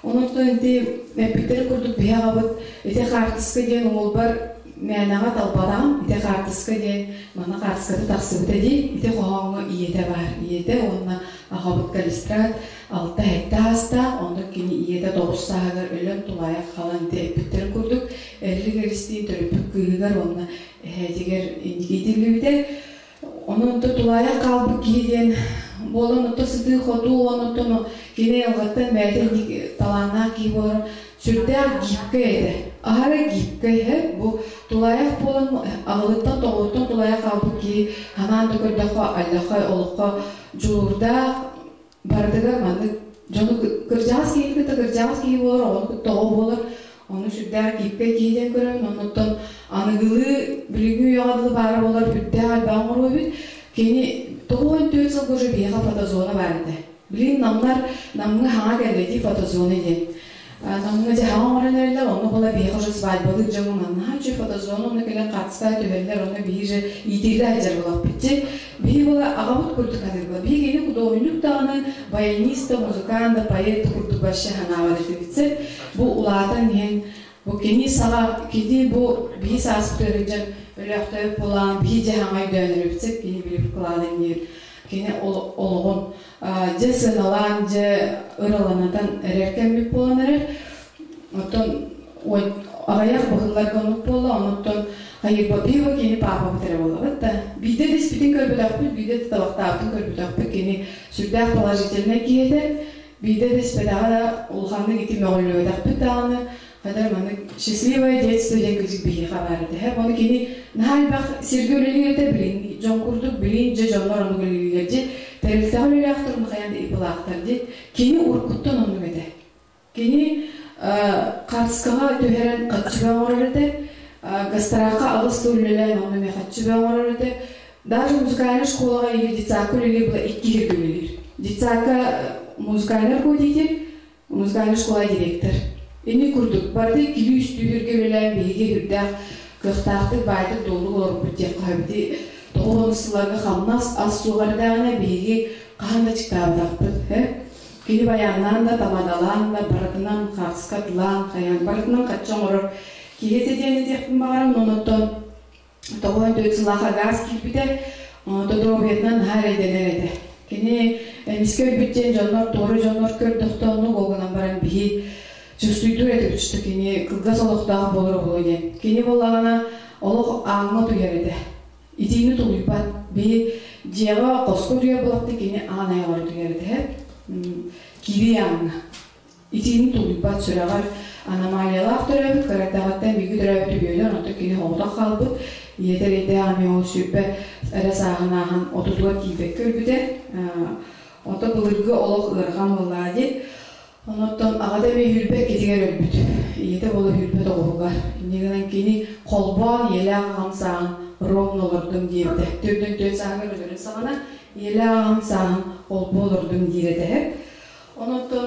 Онон ити эппиттэр курдук биһи аҕабыт ити хаартыска диэн уолбар мээнэҕэ талбатаҕым ити хаартыска диэн манна хаартыската тахсыбыта дии ити хоһооҥҥо ийэтэ баар ийэтэ уонна аҕабыт Калистрат 6-7 аастаах онно кини ийэтэ 9 сааһыгар өлөн тулаайах хаалан ити эппиттэр курдук Эрилик Эристиин төрөппүт кыыһыгар уонна эһээтигэр инники иитиллибитэ. Онон онто тулаайах хаалбыт киһи диэн буолан онто сытыы-хотуу онон кини айылҕаттан бэйэтэ инник талааннаах киһи буоларын сүрдээх гибкэй этэ. Аһара гибкэй иһэ бу тулаайах буолан аҕылыттан тоҕуттан тулаайах хаалбыт киһи ханаан да көрдөххө аллахха олоххо дьулуурдаах барытыгар маннык дьону кырдьаҕас киһини кытта кырдьаҕас киһи буолар, оҕону кытта оҕо буолар. Ону сүрдээх гибкэй киһи диэн көрөмүн, оннуттан аныгылыы билиҥҥи үйэҕэ дылы баара буолар сүрдээх элбэҕи оҥоруо эбит. Кини 94 сылга уже биһиэхэ фотозона баар этэ. Билигин намнар Намҥа хаҥа кэллэ дии фотозона диэн. Намҥа дьэ хаҥа оҥорон эрэллэр, онно буола биһиэхэ уже свадьбалыыр дьоҥҥо манна үчүгэй фотозона онно кэлэн хаартыскаҕа түһэллэр, онно биһиги же иитиилээх дьарыгылаахпыт дии. Биһиги буола аҕабыт курдук саныыллар. Биһиги кини худуоһунньук даҕаны, баянист да, музыкант да, поэт да курдук вообще санаабат этибит. Бу улаатан иһэн Бу кини саҕа кини бу биһи сааспытыгар дьон өлөөхтөөбүт буолаан биһи дьаһаҥа өйдөөнөрүбүт кини билип кылаадын диир кини олоҕун дьэ сыаналаан дьэ ыраланатан эрэр кэммит буолан эрэр. Оттон аҕыйах быһылларга оннук буолла, онуттан хайырбатыыба кини паапабыт эрэ буолабыт да. Биирдэ да испитин көрбөтөхпүт, биирдэ да табахтаабытын көрбөтөхпүт, кини сүрдээх положительнай киһи этэ. Биирдэ да испэтэҕэ да улаханнык ити мөҕүллүбэтэхпит даҕаны, хатар маннык счастливое детство диэн кыдьык биһиэхэ баар этэ. Ону кини наһаа элбэх сиргэ үлэлиир этэ, билин дьон курдук, билин дьэ дьоннор оннук үлэлииллэр дии. Тэрилтэҕэ үлэлээхтэр онно хайаан да ипылаахтар дии. Кини уруккуттан оннук этэ. Кини харыскаҕа түһэрэн хаччыга оҥорор этэ, гастрахха алыс да үлэлээн онно эмиэ хаччыга оҥорор этэ. Даже музыкальнай школаҕа или детсадка үлэлиир была икки сиргэ үлэлиир. Детсадка музыкальный руководитель, музыкальная школа директор. Ини курдук барыта иккилии үстүү үлэлээн биһиги үрдээх кыахтаахтык баайдык дуоллук олорбут диэххэ сөбүтүй. Тоҕо сылларга хамнас ас суох эрдэҕинэ биһиги хаһан да чыктаабатахпыт. Кини баяннаан да, тамадалаан да, барытынан хаскатлаан, хайаан, барытынан хачча оҥорор киһи этэ диэн этиэхпин баҕарабын. Онуттан тоҕо төрүт сылааха гаас киирбитэ, доруобуйатынан наһаа эрэйдэнэр этэ. Кини эмискэ өлбүт диэн дьоннор, туора дьоннор көрдөхтө оннук ол гынан баран биһи чувствуйдуур этибит, что кини кылгас олохтоох буолар буолуо диэн. Кини буоллаҕына олох ааҥҥа утуйар этэ. Итиини тулуйбат. Биһи дьиэҕэ хоско утуйар буолахта кини аан айаҕар утуйар этэ. Киирии ааҥҥа. Итиини тулуйбат сүрэҕэр аномалиялаах төрөөбүт, кыра эрдэҕиттэн бииргэ төрөөбүт үбүөлэр, онтон кини оҕотох хаалбыт. Ийэтэ эрэйдээх эмиэ ол сүүрбэ эрэ сааһын ааһан отутугар тиийбэккэ өлбүтэ. Онтон былыргы олох ыарахан буоллаҕа дии. Онуттан аҕата эмиэ Хүрбэт китигэр өлбүт. Ийэтэ буола Хүрбэт оҕуһугар. Инньэ гынан кини холбоон ийэлээх аҕам сааһын ровно олордум диэбитэ. Төрдүн түөрт сааһыгар өлөрүн саҕана ийэлээх аҕам сааһын холбуу олордум диир этэ. Онуттан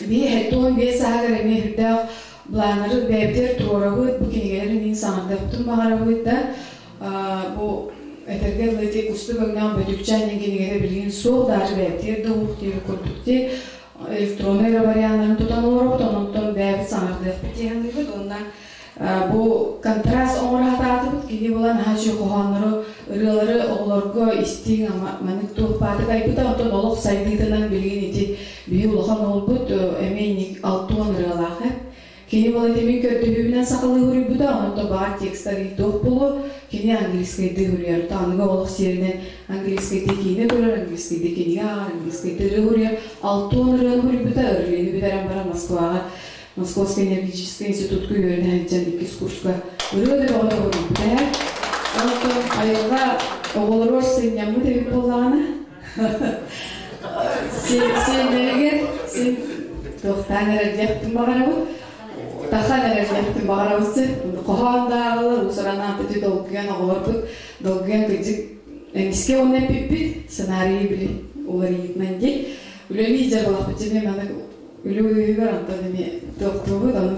биһи 75 сааһыгар эмиэ үрдээх былааннары бэйэбитигэр туруорабыт, бу кинигэлэрин иһин саҥардыахпытын баҕарабыт да бу этэргэ дылы ити кустук өҥнөөх бөтүкчээн диэн кинигэтэ билигин суох даже бэйэбитигэр да уһук диэбит курдук дии электроннай эрэ варианнарын тутан олоробут онон бэйэбит саҥардыахпыт дии саныыбыт уонна бу контраст оҥоро сатаатыбыт кини буолан наһаа үчүгэй хоһооннору ырыалары оҕолорго истиҥ маннык туох баатык айбыта онтон олох сайдыытынан билигин ити биһи улахан уолбут эмиэ 60 ырыалаах Кини Владимир көрдөһүүбүнэн сахалыы суруйбута, онон баар текстар ыйытыах буолуо. Кини английскайдыы суруйар. Аныгы олох сиэринэн английскайдыы киинэ көрөр, английскайдыы кинигэ ааҕар, английскайдыы ырыа суруйар. 60 ырыаны суруйбута, ырыаны бүтэрэн баран Москваҕа Московский энергетический институтка үөрэнэ сылдьан иккис курска ырыа да бөҕөтө суруйбута. Онтон айылҕа оҕолоругар сынньаммыт эбит буоллаҕына Сиэннэригэр син туохтаан эрэрдиэхпин баҕарабын. Тахан эрэрдиэхпин баҕарабын син. Хоһоон да ааҕылар, уус-уран ааппыты долгуйан оҕолорбут долгуйан кырдьык эмискэ уонна эппиппит сценарийы били уларыйыытынан дии. Үлэлии дьарылахпыт дьэ маны үлэ үөһүгэр онтон эмиэ туохтуубут ону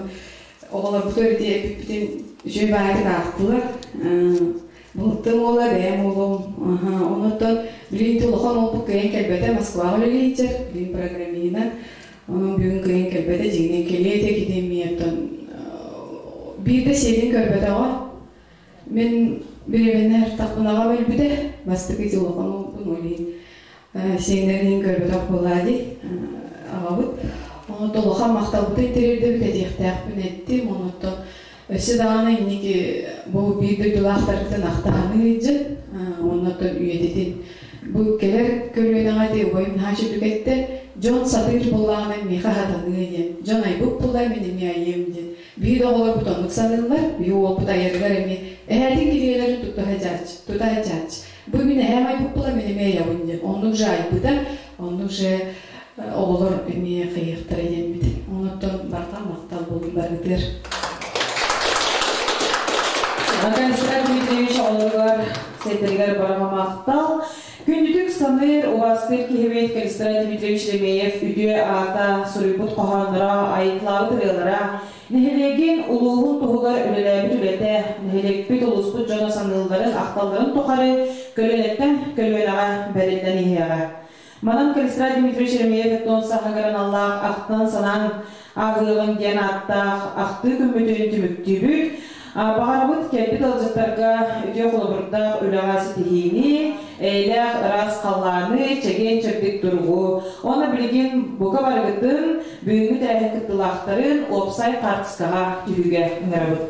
оҕолорбут ити эппиппитин үчүгэй баайытык аахтылар. Балтым уола, бэйэм уолум. Онуттан билигин улахан уолбут кыайан кэлбэтэ, Москваҕа үлэлии сылдьар, билигин программиһынан. Онон бүгүн кыайан кэлбэтэ, дьиҥинэн кэлиэ этэ, кини эмиэ оттон биир да сиэнин көрбөтөҕө. Мин бириэмэннэ артахпынаҕа өлбүтэ, бастакы ити улахан уолбун, ол иһин сиэннэрин иһин көрбөтөх буоллаа дии аҕабыт. Онуттан улахан махталбытын тириэрдэбит, этиэхтээхпин эттим, онуттан Өссө даҕаны инники бу биир дойдулаахтаргытын ахтаһаны ыйдьын, оннотон үйэтитин. Бу кэлэр көлүөнэҕэ ити убайым наһаа үчүгдүк эттэ, дьон сатыыр буоллаҕына миэхэ сатаныа диэн, дьон айбыт буоллар мин эмиэ айыам диэн. Биир оҕолорбут оннук саныыллар, биһи уолбут айарыгар эмиэ эһээтин кинигэлэрин тутта сылдьааччы, тута сылдьааччы. Бу мин эһээм айбыт буолла мин эмиэ айабын диэн. Оннук же айбыта, оннук же оҕолор эмиэ хайыахтара диэммит. Онуттан барҕа махтал буолун барытыгар. Александр Дмитриевич оҕолоругар, сиэттэригэр барҕа махтал. Күндүтүк саныыр, убаастыыр киһибит Калистра Дмитриевич Лемеев үтүө аата, суруйбут хоһоонноро, айытлаабыт ырыалара, нэһилиэгин, улууһун туһугар үлэлээбит үлэтэ, нэһилиэкпит, улууспут дьоно саныылларын, ахталларын тухары көлүөнэттэн көлүөнэҕэ бэриллэн иһиэҕэ. Манан Калистрат Дмитриевич Еремеев Эттон саһыгар аналлаах ахтан санаан ааҕыаҕын диэн ааттаах ахтыы күммүтүн түмүктүүбүт. Баҕарабыт кэлбит ыалдьыттарга үтүө холобурдаах үлэҕэ ситиһиини, эйэлээх ыраас халлааны, чэгиэн-чэбдик туругу уонна билигин бука барыгытын бүгүҥҥү тэрээһин кыттыылаахтарын уопсай хаартыскаҕа түһүүгэ ыҥырабыт.